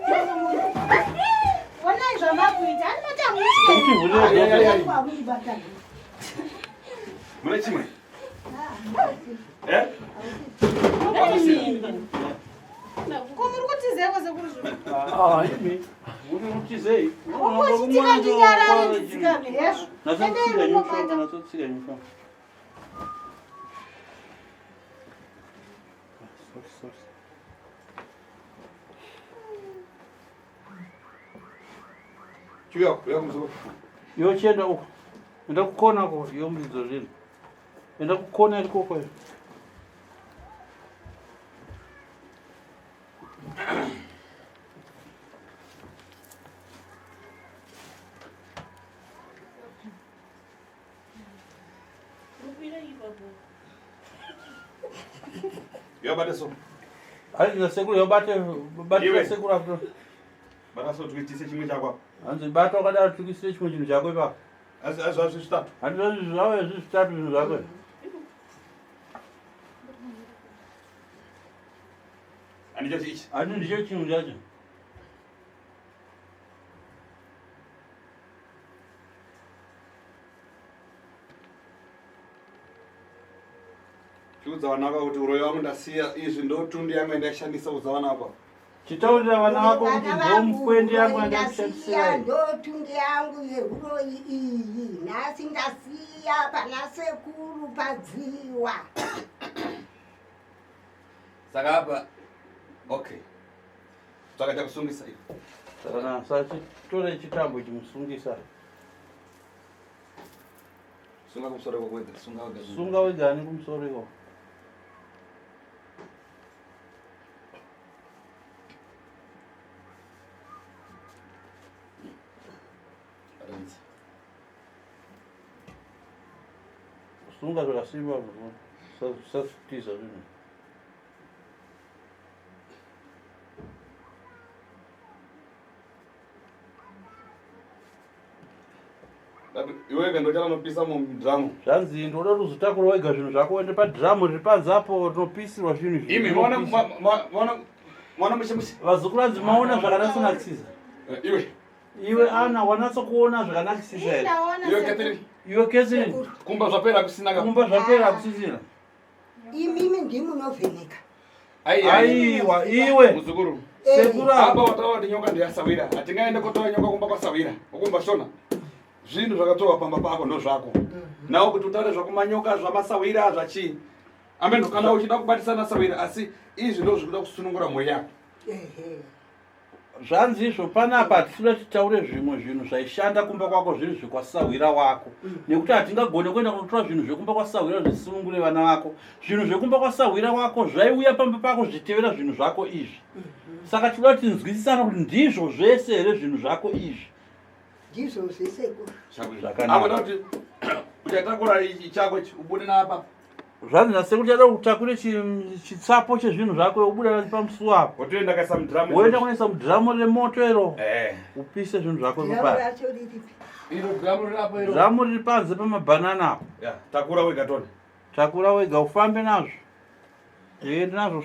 Onai zvamakuita. Handi mati Kuti Ai, ai, ai. Kwakundibata. Mune chimwe. Eh? hamutyei. Ko muri kutizeiko sekuru zvino? Ah, imi. Uri kutizei? Ukochitika ndinyarare ndidzikame hezvo. Natsotsika Endai nyufa, munobata. natsotsika nyufa. Sorry, sorry. Chiuya, uya kumusoro. Iwe chienda uko. Enda kukona ko iyo muridzo zvinhu. Enda kukona ikoko iyo. Rupira ipapo. Uya bate so. Hanzi nasekuru yobate bate Iwe. sekuru apo. Bata so tuitise chimwe chako apa. Hanzi bata wakadaro tukisire chimwe chinhu chako ipapo. Asi asi asi zvitatu. Hanzi zvinhu zvavo izvi zvitatu zvinhu zvako. Andicho ichi. Hanzi ndicho chinhu chacho. Chiudza vana vako kuti uroyi wangu ndasiya izvi ndotundu yangu yandaishandisa kuudza vana vako. Chitaurira vana vako kuti Vana vangu, ndomukwende yangu uroyi yandakushandisirai. ndasiya ndotundu yangu yehuroyi iyi nhasi ndasiya pana sekuru padziwa Saka apa okay. Tsvaka chakusungisa iwe. Saka sachitore chitambo chimusungisa. Sunga kumusoro kwako wega, sunga wega. Sunga wega ani kumusoro iko. Batanidza. Sunga zvakasimba usatiza zvinhu. Iwe wega ndochanopisa mudhiramu. Zvanzi ndoda kuti uzotakura wega zvinhu zvako uende padhiramu riri panze apo rinopisirwa zvinhu izvi. Imi maona maona maona mushe mushe. Vazukuru vanzi maona zvakanasonakisisa. Eh, Iwe. Iwe Ana wanatso kuona zvakanakisisa here? Ndaona Iwe sekuru. Catherine. Iwe Catherine Kumba zvapera kusina ka. kumba zvapera hakusisina. imimi ndimunovheneka Ai ai. Aiwa iwe Muzukuru. sekuru Apa apa wataura kuti nyoka ndeyasawira. Hatingaende kotora nyoka kumba kwasawira. Ukumba shona. Zvinhu zvakatorwa pamba pako ndozvako. Nawo kuti utaure zvakumanyoka zvamasawira zvachii. Ameno kana uchida kubatisana sawira asi izvi ndozvikuda kusunungura mhuri yako. Ehe. Zvanzi izvo panapa hatisuda titaure zvimwe zvinhu zvaishanda kumba kwako zviri zvekwasahwira wako nekuti hatingagone kuenda kunotora zvinhu zvekumba kwasahwira zvisunungure vana vako. Zvinhu zvekumba kwasahwira wako zvaiuya pamba pako zvichitevera zvinhu zvako izvi. Saka tinoda kuti tinzwisisane kuti ndizvo zvese here zvinhu zvako izvi. Ndizvo zvese ku. Zvakanaka. Kuti uchatakura ichi chako ichi ubude napa. Zvanzi nasekuru chada kutakure chitsapo chezvinhu zvako ubuda nacho pamusuwo apo. Wotoenda kaisa mudhiramu. Woenda kunoisa mudhiramu remoto iro. Eh. Upise zvinhu zvako Dhiramu ipapo. racho riripi? Iro dhiramu riri apo iro. Dhiramu riri panze pamabhanana apo. Ya, takura wega tone. Takura wega ufambe nazvo. Uende nazvo.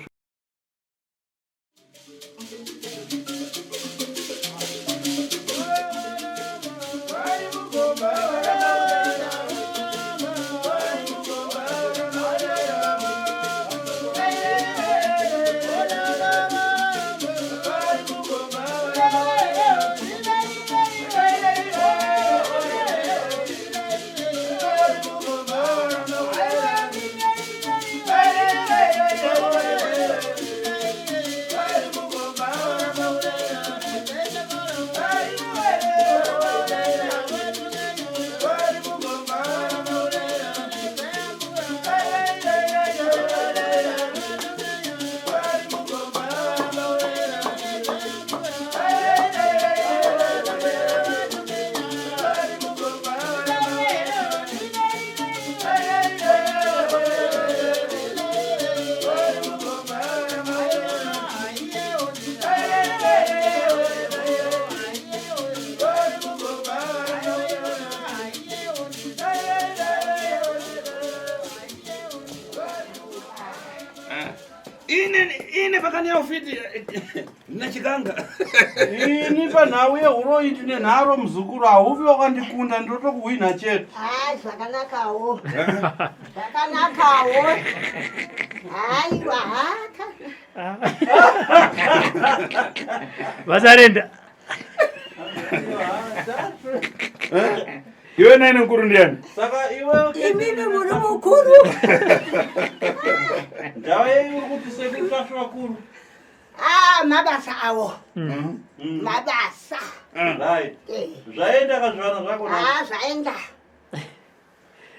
Ine ine pakani ya ufiti ndinachikanga. Ini panhau yehuroyi ndine nharo muzukuru haufi wakandikunda ndinotokuhwinha chete. Hai zvakanakawo. Zvakanakawo. Haiwa haka. Vasarenda. Iwe naine mukuru ndiani? Saka iwe Imimi muri mukuru. ndava yenyu uri kuti sekuru tasvu vakuru. Ah, mabasa awo. Mabasa. Right. Eh. Zvaenda kazvivana zvako na. Ah, zvaenda.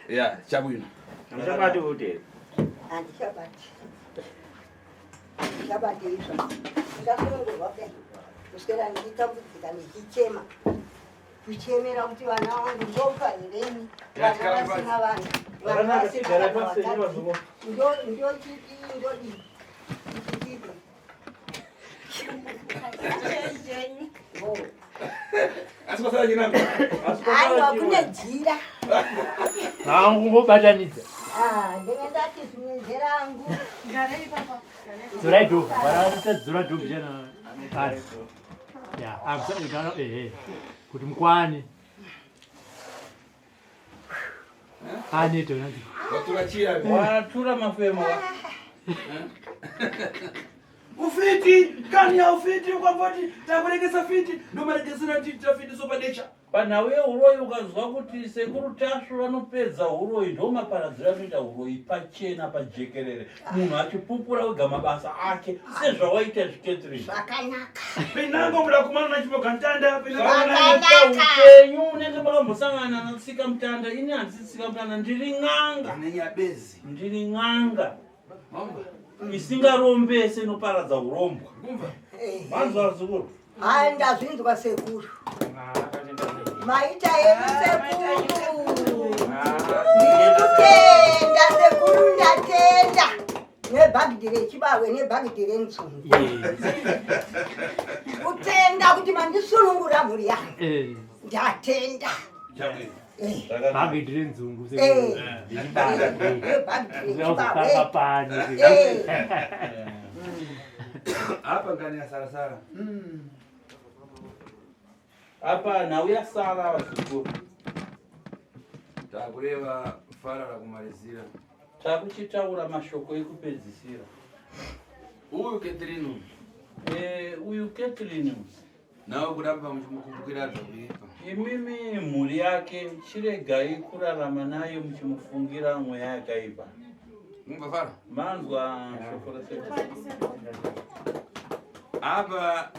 Ya, chabwino. Hamuchabati kuti here? Handichabati. Handichabati izvo. Ndasunungurwa kudai. Kuswera ndichitambudzika ndichichema. Kuchemera kuti vana vangu ndofa here ini? Vana vasina vana. Vana vasina kana vakadzi. Ndo ndochidii ndodii. Ndichidii. Oh. Asi kwasara chinanga. Aiwa kune jira. Haangungobatanidza. Ah, ndenge ndati zvimwe nderangu. Garai papa. Dzorai dhobhu. Varaita dzora dhobhu chena. Pasi. Ya, amusana ehe. Kuti mukwane. Anete unati. Watura chia. Watura mafemo wa. Ufiti, kani ya ufiti ukamboti takuregesa fiti, ndomaregesera tiita fiti sopadecha. Panhau yehuroyi ukazwa kuti sekuru Tasvu vanopedza huroyi ndomaparadzira anoita huroyi pachena pajekerere munhu achipupura wega mabasa ake sezvawaita izvi Catherine. Zvakanaka. Pinango muda kumana na chipoka ntanda, pinango Zvakanaka. Upenyu unenge makambosangana natsika mutanda ini handisi tsika mutanda ndiri n'anga. Nenyabezi. Ndiri n'anga Mamba. isingarombese inoparadza hurombwa. Kumva. Eh. Manzwa zukuru. Hai ndazvinzwa sekuru. Maita henyu sekuru. Ndiri kutenda sekuru ndatenda. Nebhagidhi rechibahwe nebhagidhi renzungu. Kutenda kuti mandisunungura mhuri yangu. Eh. Ndatenda. Chabwino. Eh. Bhagidhi renzungu Eh. sekuru. Nebhagidhi Zvauzotamba rechibahwe. pano. Eh. Apa ngani ya sara sara. Apa nhau yasara vazukuru. Takureva farara kumalizira. Takuchitaura mashoko ekupedzisira. Uyu Catherine Eh, uyu Catherine nawe kuramba muchimukumbukira zvakuipa. imimi mhuri yake chiregai kurarama naye muchimufungira mweya yakaipa. Mumva fara. Manzwa shoko rasekuru. Apa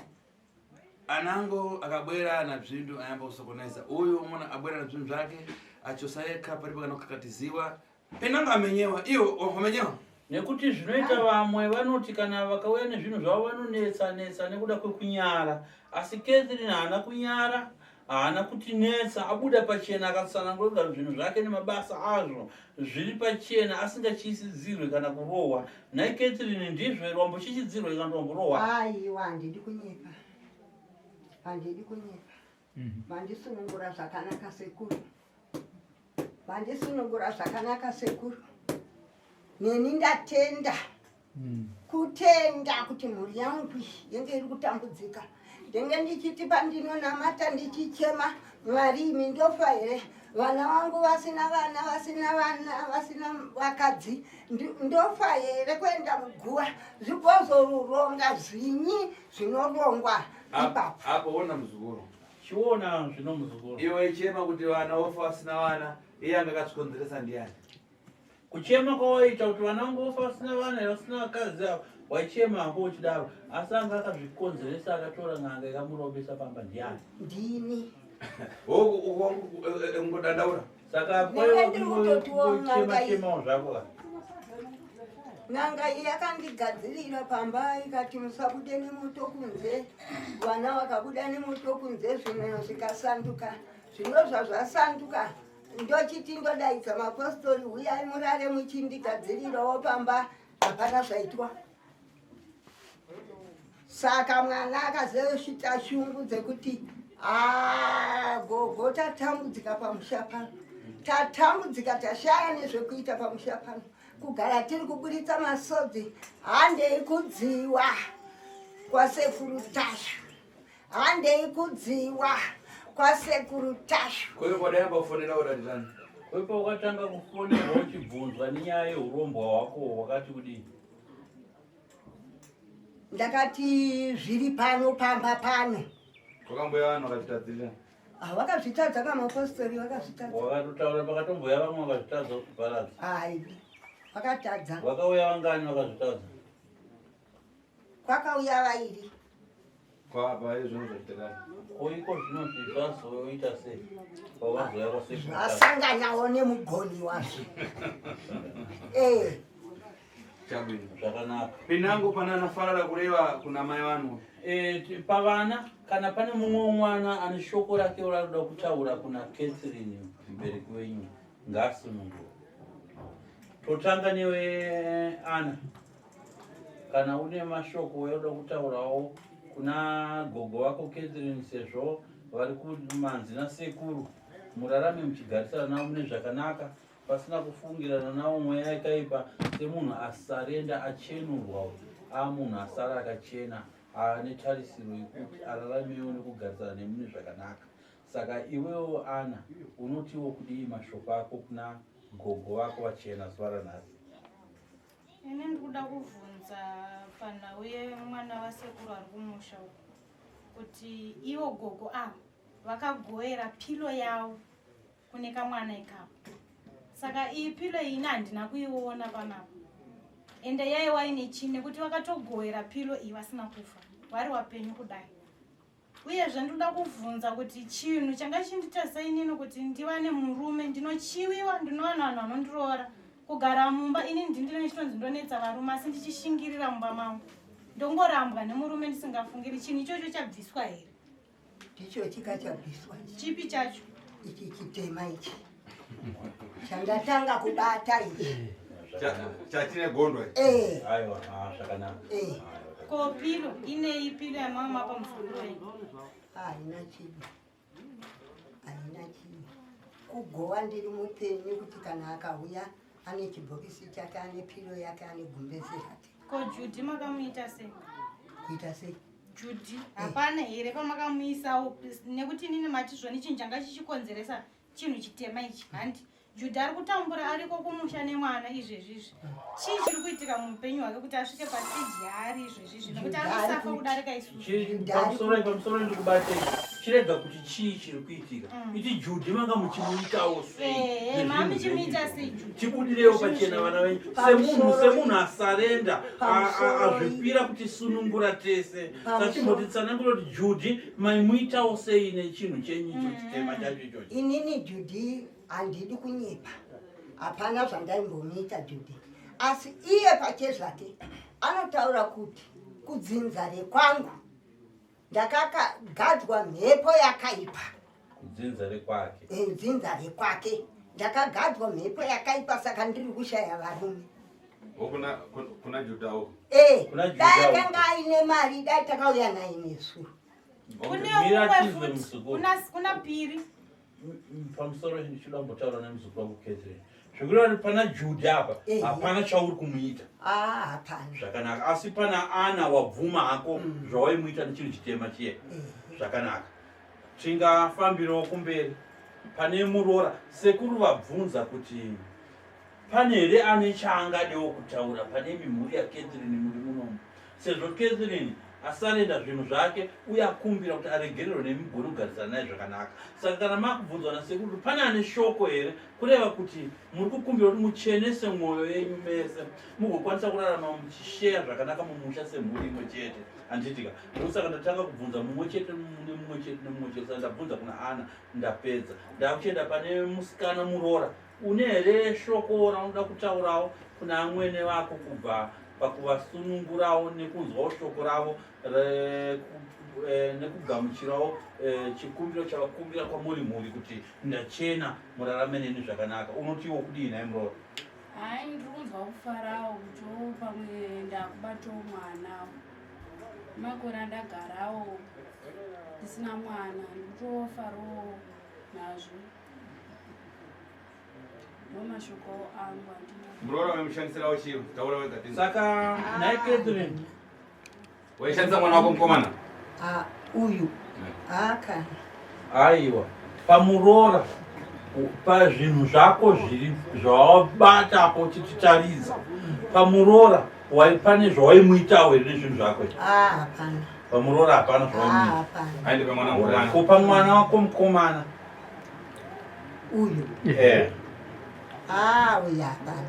Anango akabwera na bzindu ayamba kusokoneza. Uyu mwana abwera na bzindu zvake achosa yekha palipo kana kukakatiziwa. Penango amenyewa iwo wamenyewa. Nekuti zvinoita vamwe vanoti kana vakauya nezvinhu zvavo vanonetsa netsa nekuda kwekunyara. Asi Catherine haana kunyara, haana kutinetsa, abuda pachena akatsanangura zvinhu zvake nemabasa azvo zviri pachena asingatyisidzirwe kana kurohwa. Nhai Catherine, ndizvo here wambotyisidzirwa kana kuti wamborohwa? Aiwa, handidi kunyepa, handidi kunyepa. Mandisunungura zvakanaka sekuru, mandisunungura zvakanaka sekuru. Neni ndatenda kutenda kuti mhuri yangu yenge iri kutambudzika. Ndenge ndichiti pandinonamata ndichichema, Mwari imi ndofa here? Vana vangu vasina vana, vasina vana, vasina vakadzi, ndofa here kuenda muguva? Zvigozoronga zvinyi zvinorongwa ipapo. Apo ona muzukuru. Chiona zvino muzukuru. Iwe chema kuti vana vofa vasina vana, iye anga akazvikonzeresa ndiani? Kuchema kwawaiita kuti vana vangu vofa vasina vana vasina vakadzi ava, waichema hako uchidaro, asi anga akazvikonzeresa akatora n'anga ikamurombesa pamba ndiani? Ndini. Hoku ungodandaura. Saka Ndinenge ndiri kutotiwo n'anga iyi. chemawo zvako ka. N'anga iyi yakandigadzirira pamba ikati musabude nemoto kunze. Vana vakabuda nemoto kunze zvinhu zvikasanduka. Zvino zvazvasanduka ndochiti ndodaidza mapostori huyai murare muchindigadzirirawo pamba, hapana zvaitwa. Saka mwana akazosvita shungu dzekuti gogo tatambudzika pamusha pano, tatambudzika, tashaya nezvekuita pamusha pano, kugara tiri kuburitsa masodzi, handei kudziwa kwasekuru Tashu, handei kudziwa kwasekuru Tashu. Kwepo wadayamba kufonera uratidani? Kwepo wakatanga kufonerwa uchibvunzwa nenyaya yeurombwa hwako wakati kudii? Ndakati zviri pano pamba pano. Kwakamboya vanhu vakazvitadzirira. Ah, vakazvitadza kamapostori vakazvitadza. Wakatotaura pakatomboya vamwe vakazvitadza kuparadza. Ai, vakatadza. Vakauya vangani vakazvitadza? Kwakauya vairi. Kwapa izvo zvachitekana. Ko iko zvinozvi zvazoita sei? Pavazoya kwasekuru. Zvasanganawo nemugoni wazvo. Chabwino. Zvakanaka. Pinango panana farara kureva kuna mai vanhu. Pavana kana pane mumwe mwana ane shoko rake raanoda kutaura kuna Catherine mubereki wenyu ngaasunungure. Totanga newe Ana. Kana une mashoko eunoda kutaurawo kuna gogo vako Catherine sezvo vari kumanzi nasekuru, murarame muchigarisana navo mune zvakanaka pasina kufungirana navo mweya yakaipa, semunhu asarenda achenurwa, amunhu asara akachena ane tarisiro yekuti araramewo nekugarisana nemune zvakanaka. Saka iwewo Ana unotiwo kudii mashoko ako kuna gogo vako vachena zuva ranhasi? Ini ndikuda kuvhunza panhau yemwana wasekuru ari kumusha uko kuti ivo gogo ava vakagoera pilo yavo kune kamwana ikako. Saka iyi pilo iyi ini handina kuiona panapa, ende yaiwa ine chii nekuti vakatogoera pilo iyi vasina kufa, vari wapenyu kudai. Uyezve ndinoda kuvhunza kuti chinhu changa chindiita sei inini kuti ndiwane murume, ndinochiwiwa, ndinowana vanhu vanondiroora, kugara mumba ini ndindine ndichitonzi ndonetsa varume, asi ndichishingirira mumba mangu ndongorambwa nemurume ndisingafungiri. Chinhu ichocho chabviswa here? Ndicho chikachabviswa. Chipi chacho? Ichi chitema ichi chandatanga kubata ichi. Chachine gondwa. Aiwa, zvakanaka. Ko pilo inei pilo yamama pamusoro wenyu? Haina chinhu, haina chinhu. Kugowa ndiri mupenyu kuti kana akauya ane chibhokisi chake, ane pilo yake, ane gumbezi rake. Ko Judy makamuita sei? Kuita sei? Judy hapana here pamakamuisawo? Nekuti inini mati zvoni chinhu changa chichikonzeresa chinhu chitema ichi, handi Judy ari kutambura ariko kumusha nemwana izvezvi izvi. Chii chiri kuitika muupenyu hwake kuti asvike pastage yaari izvezvi izvi? Nekuti ari kusafa kudarika isusu. Pamusoro pamusoro ndikubate. Chirega kuti chii chiri kuitika. Iti Judy manga muchimuitawo sei? Eh, Nezvinhu manga muchimuita zvenyu. sei, Judy? Tibudirewo pachena vana venyu. Semunhu semunhu asarenda azvipira kuti sunungura tese. Sachimbotitsanangura kuti Judy maimuitawo sei nechinhu chenyu icho chitema chacho ichocho. Inini Judy handidi kunyepa. Hapana zvandaimbomuita Judy. Asi iye pachezvake anotaura kuti kudzinza rekwangu ndakakagadzwa mhepo yakaipa. Dzinza rekwake. Eh, dzinza rekwake ndakagadzwa mhepo yakaipa saka ndiri kushaya varume. Kuna kuna Juda uko. Eh, Kuna Juda dai uko. akanga aine mari dai takauya naye nesu. Kune Mira umwe tizwe futi, muzukuru. kuna Piri. Pamusoro ndichida kumbotaura nemuzukuru wangu Catherine. Zvekureva kuti pana Judy apa hapana chauri kumuita. Ah, hapana. Zvakanaka. Asi pana Ana wabvuma hako zvawaimuita nechinhu chitema chiye. Zvakanaka. Tingafambirawo kumberi. Pane muroora sekuru vabvunza kuti pane here ane chaangadewo kutaura pane mimhuri yaCatherine muri munomu sezvo Catherine asarenda zvinhu zvake uye akumbira kuti aregererwe nemi mugone kugarisana naye zvakanaka. Saka kana makubvunzwa nasekuru kuti pane ane shoko here kureva kuti muri kukumbira kuti muchenese mwoyo yenyu mese mugokwanisa kurarama muchisheya zvakanaka mumusha semhuri imwe chete handitika. Ndosaka ndatanga kubvunza mumwe chete nemumwe chete nemumwe chete saka ndabvunza kuna Ana ndapedza ndakuchienda pane musikana muroora. Une here shoko raunoda kutaurawo kuna amwene vako kubva pakuvasunungurawo nekunzwawo shoko ravo nekugamuchirawo chikumbiro chavakumbira kwamuri mhuri kuti ndachena murarame neni zvakanaka? Unotiwo kudii nhai muroora? Hai, ndiri kunzwa kufarawo kutiwo pamwe ndakubatawo mwana. Makore andagarawo ndisina mwana, ndikutofarawo nazvo. Ndomashoko angu andina. Muroora waimushandisirawo chii? Taura wega tinzwe. Saka nhai Catherine, waishandisa mwana wako mukomana? Ah, uyu. Aka. Aiwa, pamuroora pazvinhu zvako zviri zvawabata apo uchititaridza pamuroora pane zvawaimuitawo here nezvinhu zvako izvi? Ah, hapana. Pamuroora hapana Ah, zvawaimuita. hapana. Aende pamwana mukomana. Ko pamwana wako mukomana? Uyu. Eh. Ah, uyu hapana.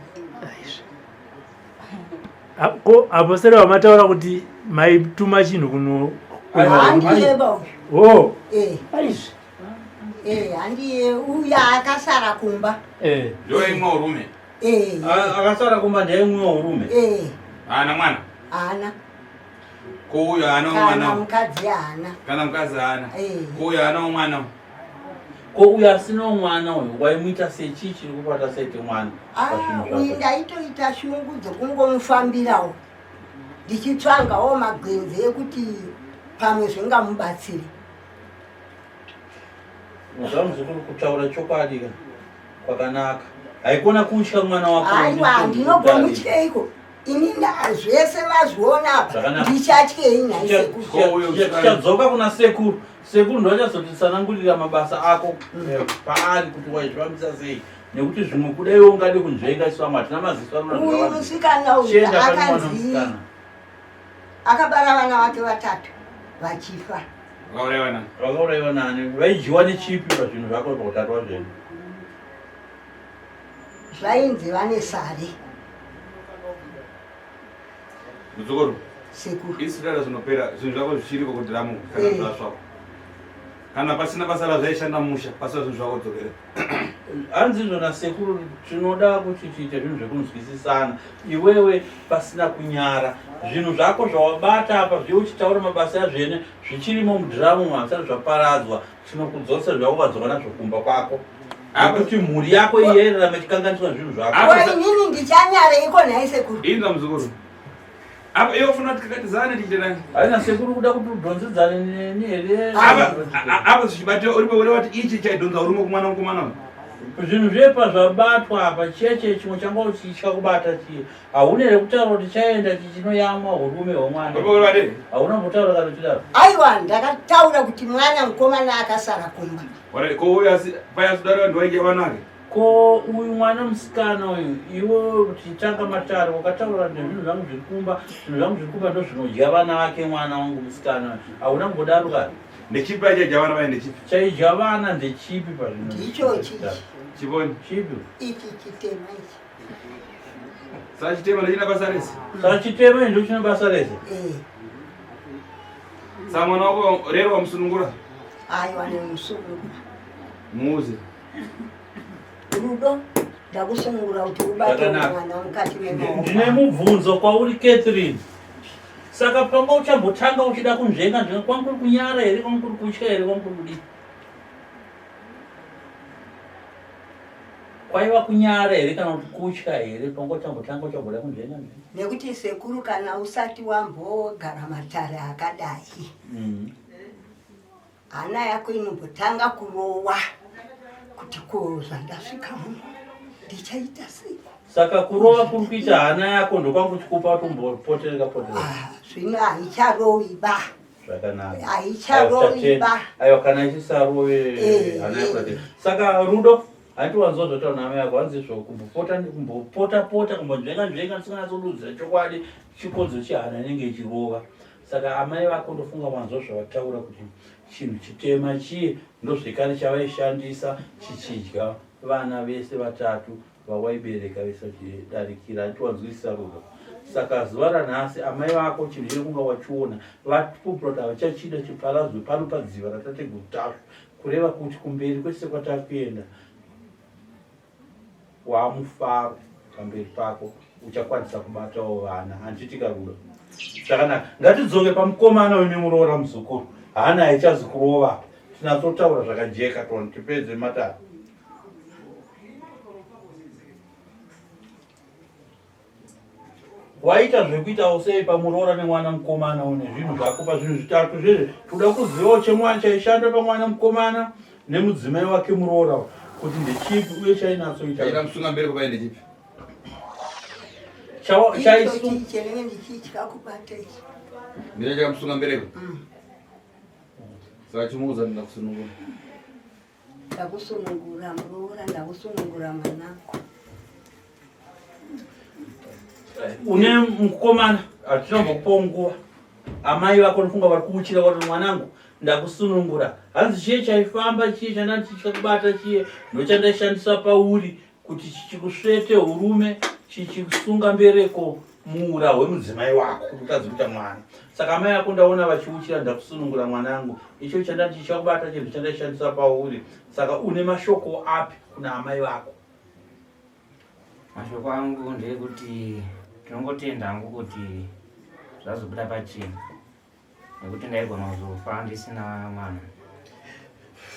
Ko apo sere vamataura kuti maituma chinhu kuno Handiye ba uyu. Oh. Eh. Aizvi. Eh, handiye uya akasara kumba. Eh. Ndiyo imwe urume. Eh. Akasara kumba ndiye imwe urume. Eh. Haana mwana. Haana. Ko uyo haana Kana mwana. mukadzi haana. Kana mukadzi haana. Eh. Ko uyo haana mwana. Ko uyo asina mwana uyu waimuita sei? Chii chiri kubata saite mwana? Ah, pazvinhu uyu zvako? ndaitoita shungu dzekungomufambirawo ndichitsvangawo magwenzi ekuti pamwe zvingamubatsire. Zvamuzukuru kutaura chokwadi ka kwakanaka. Haikona kutya mwana wako. Aiwa, ndinogomutyeiko ini zvese vazviona apa Zvakanaka. ndichatyei nhai sekuru. Tichadzoka kuna sekuru. Sekuru ndo vachazotitsanangurira mabasa ako paari kuti waizvifambisa sei nekuti zvimwe kuda iwe ungade kunzvenga isu vamwe hatina maziso anoona Uyu zvakawanda. musikana uyu Chienda pane mwana akanzi musikana. akabara vana vake vatatu vachifa. Vakauraiwa nani? Vakauraiwa nani? Vaidyiwa nechipi pazvinhu zvako pakutatwa zvenyu? Zvainzi vane sare. Muzukuru. Sekuru. Isu dada zvinopera zvinhu zvako zvichiriko kudhiramu kana zvasvako. Kana pasina basa razvaishanda musha, pasina zvinhu zvako dzokera. Hanzi izvo nasekuru tinoda kuti tiite zvinhu zvekunzwisisana. Iwewe pasina kunyara. Zvinhu zvako zvawabata apa zviye uchitaura mabasa azvene zvichirimo mudhiramu hazvisati zvaparadzwa. Tinokudzosa zvako ukadzoka nazvo kumba kwako. Nekuti mhuri yako iyi yairarama ichikanganiswa zvinhu zvako. Ko inini ndichanyareiko nhai sekuru? Inzwa muzukuru. Apa iwe ufuna kuti kakatizane tichite nani? Haina sekuru kuda kuti udhonzedzane neni here? Apa apa zvichibatiwa uripo ureva kuti ichi chaidhonza urume kumwana mukomana uyu. Zvinhu zvepa zvabatwa apa cheche chimwe changa uchitya kubata chiye. Hauna here kutaura kuti chaenda chichinoyamwa urume hwemwana? Hauna kumbotaura kana uchidaro? Aiwa, ndakataura kuti mwana mukomana akasara kumba. Ore ko uyu asi paya sudaro vanhu vaidya vana ake. Ko uyu mwana musikana uyu iwe uchitanga matare wakataura nezvinhu zvangu zviri kumba, zvinhu zvangu zviri kumba ndozvinodya vana vake mwana wangu musikana uyu. Hauna kumbodaro kana? Ndechipi achaidya vana vaye ndechipi? Chaidya vana ndechipi pazvinhu? Ndichochi. Chivoni. Chipi? Ichi chitema ichi. Saka chitema ndochina basa rese? Saka chitema ndochina basa rese? Eh. Saka mwana wako rero wamusunungura? Aiwa nemusunungura. Muuze. Rudo ndakusunungura kuti ubate mwana mukati memaoko. Ndine mubvunzo kwauri Catherine. Saka panga uchambotanga uchida kunzvenga nzvenga kwangu kuri kunyara here kwangu kuri kutya here kwangu kuri kudii? Kwaiva kunyara here kana kuti kutya here panga uchambotanga uchamboda kunzvenga nzvenga? Nekuti sekuru kana usati wambogara matare akadai. Hana yako inombotanga kurowa kuti ko zvandasvika muno ndichaita sei? Saka kurova kuri kuita hana yako ndokwangu chikupa tombopotereka potereka. Ah, zvino haicharovi ba. Zvakanaka. Haicharovi ba. Aiwa kana ichisarove eh, hana yako. Eh. Saka rudo hanti wanzwa zvataura naamai yako hanzi izvo kumbopota kumbopota pota kumbonzvenga nzvenga ndisinganatsodudzira chokwadi chikonzo chehana inenge ichirova. Saka amai vako ndofunga wanzwa zvavataura kuti chinhu chitema chiye ndozvekare chavaishandisa chichidya vana vese vatatu vawaibereka vese vachidarikira handiti wanzwisisa rudo saka zuva ranhasi amai vako chinhu chiri kunga wachiona vapupura kuti havachachida chiparadzwe pano padziva ratateguru tasvu kureva kuti kumberi kwese kwatakuenda wamufaro pamberi pako uchakwanisa kubatawo vana handiti karudo zvakanaka ngatidzoke pamukomana uyu nemuroora muzukuru haana haichazi kurova tinatsotaura zvakajeka toni tipedze matare Waita zvekuitawo sei pamuroora nemwana mukomana une zvinhu zvako pazvinhu zvitatu zvezve toda kuzivawo chemwana chaishanda pamwana mukomana nemudzimai wake muroora kuti ndechipi uye chainatsoita Chaita musunga mberi kupai ndechipi? Chaisu chenenge ndichitya kubata ichi. Ndicho chakamusunga mbereko? Saka chimuudza ndakusunungura. Ndakusunungura muroora, ndakusunungura mwanangu. Une mukomana hatinombokupawo nguva. Amai vako nofunga vari kuuchira vari mwanangu ndakusunungura. Hanzi chiye chaifamba chiye chandandichitya kubata chiye ndochandaishandisa pauri kuti chichikusvete urume chichikusunga mbereko muura hwemudzimai wako kuti utadze kuita mwana saka amai ako ndaona vachiuchira ndakusunungura mwanangu icho chandati chichakubata chinhu chandaishandisa pauri saka une mashoko api kuna amai vako mashoko angu ndeyekuti tinongotenda hangu kuti zvazobuda pachena nekuti ndaigona kuzofa ndisina mwana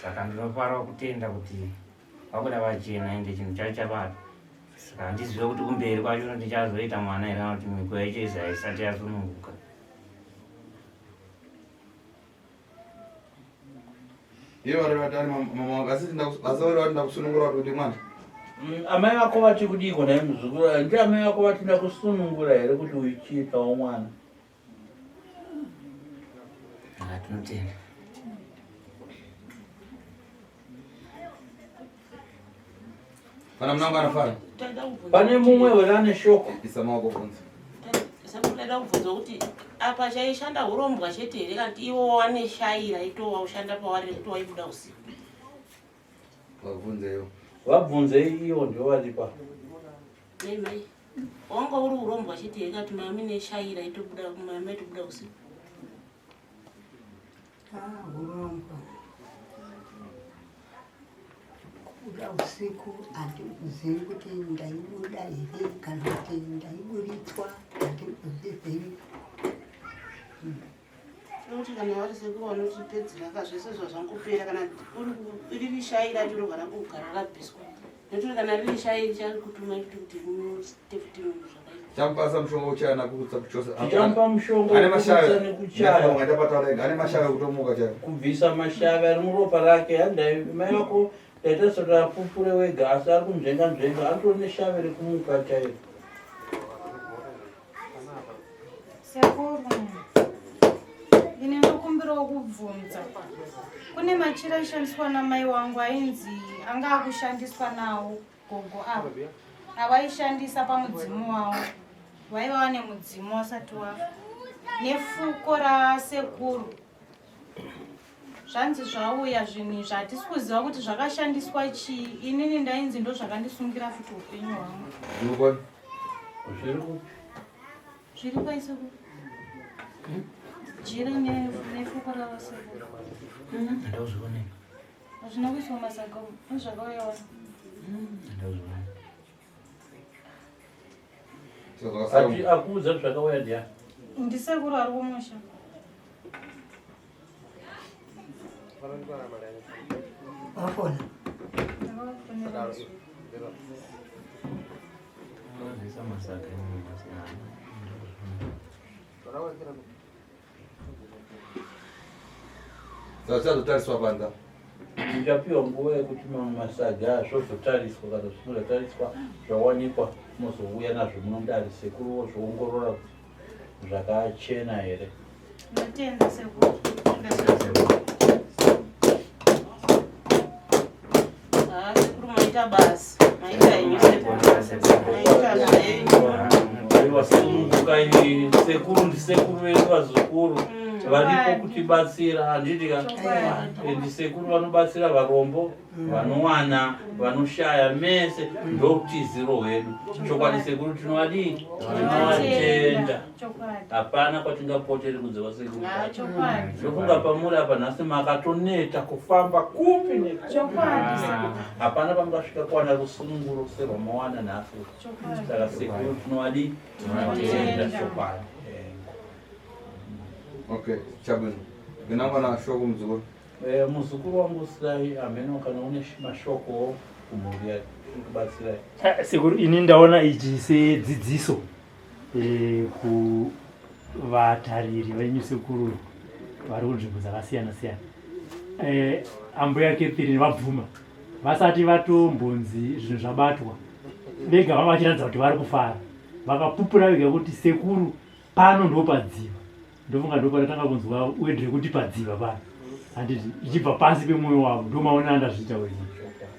saka ndinofara kutenda kuti vabuda pachena ende chinhu chacho chabata saka handizive kuti kumberi kwacho ndichazoita mwana here kana kuti mhiko yacho izi haisati yasununguka Iye vari vati ari mama asi asi vari vati ndakusunungura kuti kuti mwana. Mm, amai vako vati kudiiko nhai muzukuru ndi amai vako vati ndakusunungura here kuti uchiitawo mwana Ah, tinotenda. Pana munangu anofara. Pane mumwe were ane shoko. Isa maoko bvunza. Ndaida kubvunza kuti apa chaishanda hurombwa chete here kana kuti iwo wane shayi raitowa ushanda pawari rekuti waibuda usiku. Vabvunzeiwo. Vabvunzei iwo ndiwo varipa. Nei mai. Wanga uri urombwa chete here kana kuti mami neshayi raitobuda mami aitobuda usiku. Ah, hurombwa. Kubuda usiku handikuzivi kuti ndaibuda here kana kuti ndaiburitswa handikuzvizivi. Nekuti kana vari sekuru vanotipedzera ka zvese zvazvangopera kana riri shayi racho rinogara kugara rabviswa nekuti kana riri shayi richakutuma kuti muite futi zvakaita Chamupasa mushonga uchaya nakurutsa kuchosa. Tichamupa mushonga Ane wekutsa mashavi. nekuchaya. Ngatiapataura ega. Ane mashavi ekutomuka chaiwo. Kubvisa mashavi ari muropa rake handai mai vako ndaita soti apupure wega asi ari kunzvenga nzvenga anotori neshavi rekumuka chairo. Sekuru, ini ndokumbirawo kubvunza. Kune machira aishandiswa namai wangu ainzi anga akushandiswa nawo gogo ava avaishandisa pamudzimu wavo. Vaiva vane mudzimu wasati wafa. Nefuko rasekuru. Zvanzi zvauya zvinhu izvi hatisi kuziva kuti zvakashandiswa chii. Inini ndainzi ndozvakandisungira futi upenyu hwangu. Zviri kupi? Zviri pai sekuru? Jira nefuko ravo sekuru. Ndozvione. Hazvina kuiswa masaga ndozvakauya wani. Ndozvione. Ati akuudza zvakauya ndiani? Ndisekuru ari kumusha. Wafona. Ndozviisa masaga imomo asina. Zvachazotariswa panza. Muchapiwa nguva yekuti mamwe masaga zvozotariswa kana zvisina zvatariswa zvawanikwa mozouya nazvo muno mudare sekuru vozviongorora kuti zvakachena here. Ndotenda sekuru. Ah, sekuru maita basa. Maita henyu sekuru. Maita zvenyu. Aiwa sununguka ini sekuru ndisekuru vedu vazukuru varipo kutibatsira handiti ka Chokwadi. ndisekuru vanobatsira varombo vanowana vanoshaya mese ndokutiziro hwedu chokwadi sekuru tinovadii tinovatenda Chokwadi. hapana kwatingapoteri kunze kwasekuru Ah, chokwadi. ndofunga pamuri apa nhasi makatoneta kufamba kupi nekupi Chokwadi sekuru. hapana pamungasvika kuwana rusununguro serwamawana nhasi Chokwadi. saka sekuru tinovadii Tinotenda. chokwadi Eh. Okay, chabwino. Ndinangwana shoko muzukuru. Eh, muzukuru wangu sirai hameno kana une mashoko kumhuri yake kubatsirai Ah, sekuru ini ndaona ichi sedzidziso eh, kuvatariri venyu sekuru vari kunzvimbo dzakasiyana siyana eh, ambuya Catherine vabvuma vasati vatombonzi zvinhu zvabatwa vega vanga vachiratidza kuti vari kufara vakapupura vega kuti sekuru pano ndopadziva ndofunga ndopandatanga kunzwa word rekuti padziva pano handiti ichibva pasi pemwoyo wavo ndomaona andazviita wenyu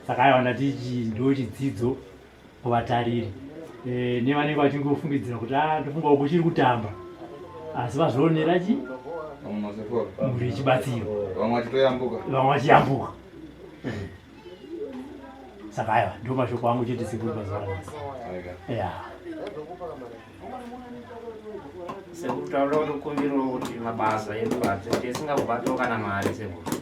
saka aiwa ndati ichi ndo chidzidzo kuvatariri e, nevanenge vachingofungidzira kuti a ndofunga uku chiri kutamba asi vazvionera chi mhuri ichibatsirwa Vamwe vachitoyambuka. vamwe vachiyambuka saka aiwa ndo mashoko angu chete sekuru pazuva ranhasi Aika. ya Sekuru taura kuti kumbirawo kuti mabasa edu tisingakubatawo kana mari sekuru.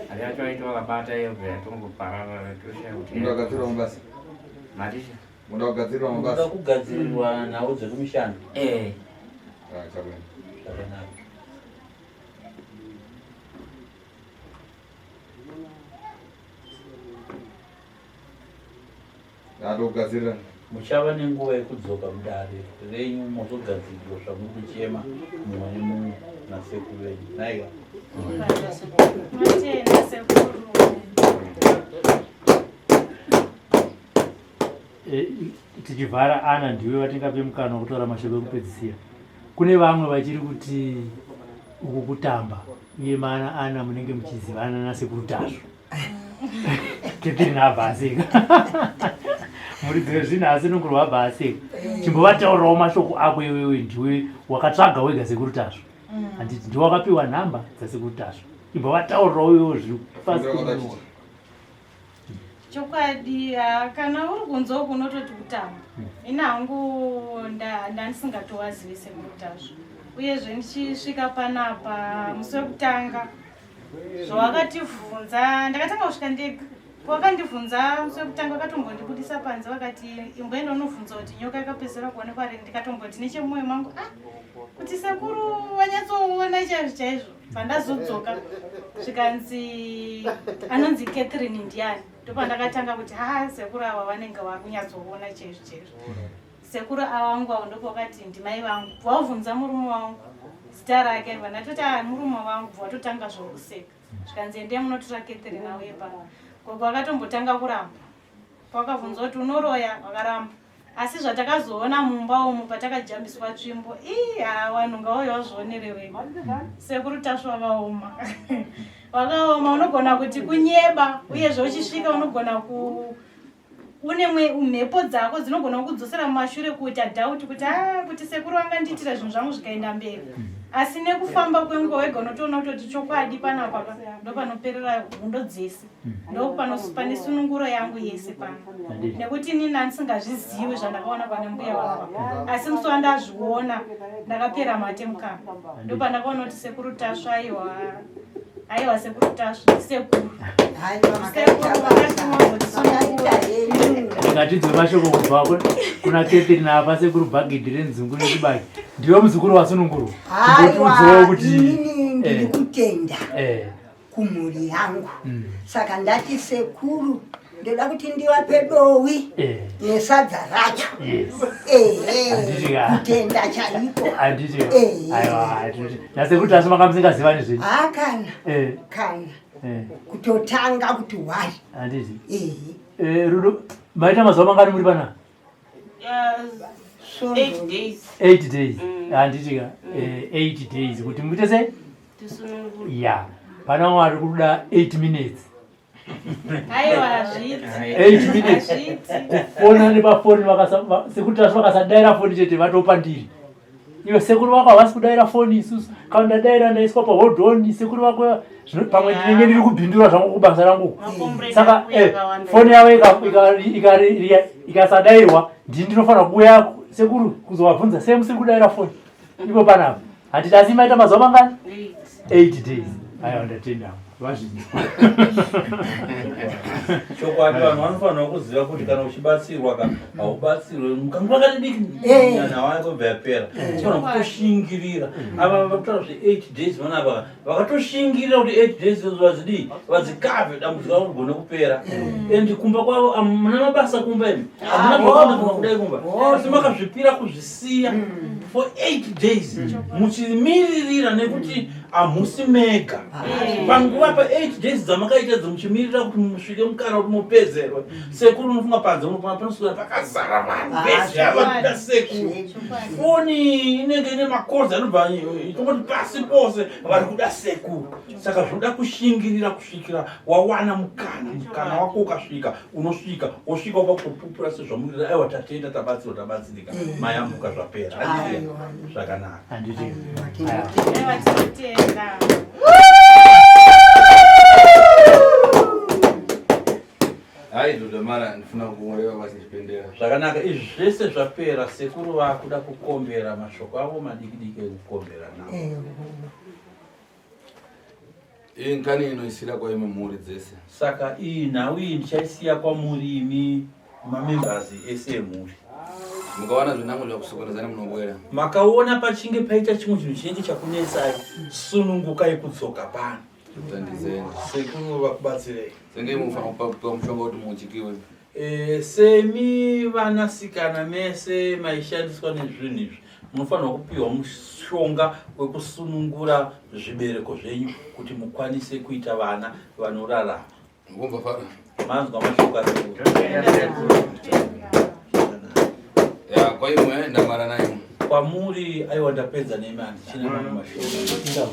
Mari yacho aiti wakabata iyo bva yatongoparara toshaya kuti Munoda kugadzirwa mabasa. Maticha. Munoda kugadzirwa munoda mabasa. kugadzirirwa nhau dzekumishando Eh. Ah, chabwino. zvakanaka Atogadzirira. muchava nenguva yekudzoka mudare renyu mozogadzirirwa zvamuri kuchema mumwe nemumwe nasekuru venyu naiwa Matenda sekuru. E, tichivhara ana ndiwe vatingape mukana wekutaura mashoko ekupedzisira kune vamwe vachiri kuti uku kutamba uye mana ana munenge muchizivana nasekuru Tasvu Catherine abva aseka muridzi wezvinhu asinungurwa abva aseka chimbovataurirawo mashoko ako iwewe ndiwe wakatsvaga wega sekuru Tasvu handiti ndiwe wakapiwa nhamba dzasekuru Tasvu imbovataurirawo iwewe zviri pasi pemuromo. Chokwadi ah, kana uri kunze uku unototi kutamba. Ini hangu ndandisingatowazivi sekuru Tasvu. Uyezve ndichisvika panapa musi wekutanga zvawakativhunza ndakatanga kusvika ndega wakandivhunza musi wekutanga wakatombondibudisa panze vakati imboenda unobvunza kuti nyoka yakapedzisira kuonekwa rini ndikatomboti nechemumwoyo mangu ah kuti sekuru wanyatsoona chaizvo chaizvo pandazodzoka zvikanzi anonzi Catherine ndiani ndopandakatanga kuti ha sekuru ava vanenge vari kunyatsoona chaizvo chaizvo sekuru avangu avo ndopavakati ndimai vangu vavhunza murume wangu zita rake vanatoti a murume wangu vatotanga zvokuseka zvikanzi endei munotora Catherine auye pano gogo akatombotanga kuramba pakavhunzwa kuti unoroya vakaramba asi zvatakazoona mumba umu patakajambiswa tsvimbo ii ha vanhu ngauye vazvionere wega sekuru Tasvu vakaoma vakaoma unogona kuti kunyeba uyezve uchisvika unogona ku Une mhepo dzako dzinogona kukudzosera mumashure kuita doubt kuti a ah, kuti sekuru vangandiitira zvinhu zvangu zvikaenda mberi. Asi nekufamba kwenguva wega unotoona kutoti chokwadi panapa ndopanoperera hondo dzese. Ndo pane sununguro yangu yese pano. Nekuti inini andisingazvizivi zvandakaona pane mbuya vangu. Asi musi wandazviona ndakapera mate mukanwa. Ndopandakaona kuti sekuru Tasvu aiwa aiwa sekuru Tasvu sekuru. Ngatidzwe mashoko kubva kuna Catherine apa sekuru bhagidhi renzungu nechibage. Ndiwe muzukuru wasunungurwa. Chimbotiudzewo kuti inini ndiri kutenda. Kumhuri yangu mm. Saka ndati sekuru ndoda kuti ndivape dowi eh. Nesadza racho kutenda chaiko nasekuru tasu manga musingazivani zvenyu ha kana eh. Kana eh. Kutotanga kuti wai handiti rudo maita mazuva mangani muri panapa? 8 days mm. Handiti ka 8 days kuti muite sei ya pana vamwe vari kuda 8 minutes. 8 minutes kufona nepafoni sekuru tasvu vakasadaira foni chete vatopa ndiri iwe sekuru vako havasi kudaira foni isusu kana ndadaira ndaiswa pahold on sekuru vako pamwe ndinenge ndiri kubhindura zvangu kubasa rangu saka eh, foni yavo ikasadairwa ndini ndinofanira kuuya sekuru kuzovabvunza sei musiri kudaira foni ivo panapa handiti asi maita mazuva mangani? 8 days. Aiwa ndatenda vazvinzwa. Chokwadi vanhu vanofanira kuziva kuti kana uchibatsirwa ka haubatsirwe mukanguva kadiki eh. nhau yako ibva yapera. Eh. Unofanira kutoshingirira. Mm. Ava vakutaura zve 8 days vanapa vakatoshingirira kuti 8 days idzo vadzidii vadzikavhe dambudziko ravo rigone kupera. Mm. And kumba kwavo hamuna mabasa kumba imi hamuna zvavanofunga kudai kumba asi makazvipira kuzvisiya mm. for 8 days muchimiririra nekuti hamusi mega panguva pa 8 days dzamakaita idzo muchimirira kuti musvike mukana kuti mupedzerwe. Sekuru unofunga panze unopona panoswera pakazara vanhu vese vanoda sekuru. Foni inenge ine makozi anobva itongoti pasi pose vari kuda sekuru. Saka zvinoda kushingirira kusvikira wawana mukana. Mukana wako ukasvika unosvika wosvika wopa kutopupura sezvamurira aiwa tatenda tabatsirwa tabatsirika mayambuka zvapera. Handiti zvakanaka. Handiti. Aiwa tinotenda. Hai Doda mara ndifuna kureva basi ndichipendera. Zvakanaka izvi zvese zvapera sekuru vakuda kukombera mashoko avo madiki diki ekukombera nawo. Iyi nkani inoisira kwaimwe mhuri dzese. Saka iyi nhau iyi ndichaisiya kwamuri imi mamembers ese emhuri. Mukaona zvinango zvakusokonezani munobwera. Makaona pachinge paita chimwe chinhu chinenge chakunetsai, sunungukai kudzoka pano. Tandizeni. Sekuru vakubatsirei. Senge mufanira kupiwa mushonga kuti muchikiwe. Semi vanasikana mese maishandiswa nezvinhu izvi munofanirwa kupiwa mushonga wekusunungura zvibereko zvenyu kuti mukwanise kuita vana vanorarama. Manzwa mashoko asekuru. Ya kwaimwe ndamara naimwe. Kwamuri aiwa ndapedza nemi handichina mamwe mashoko.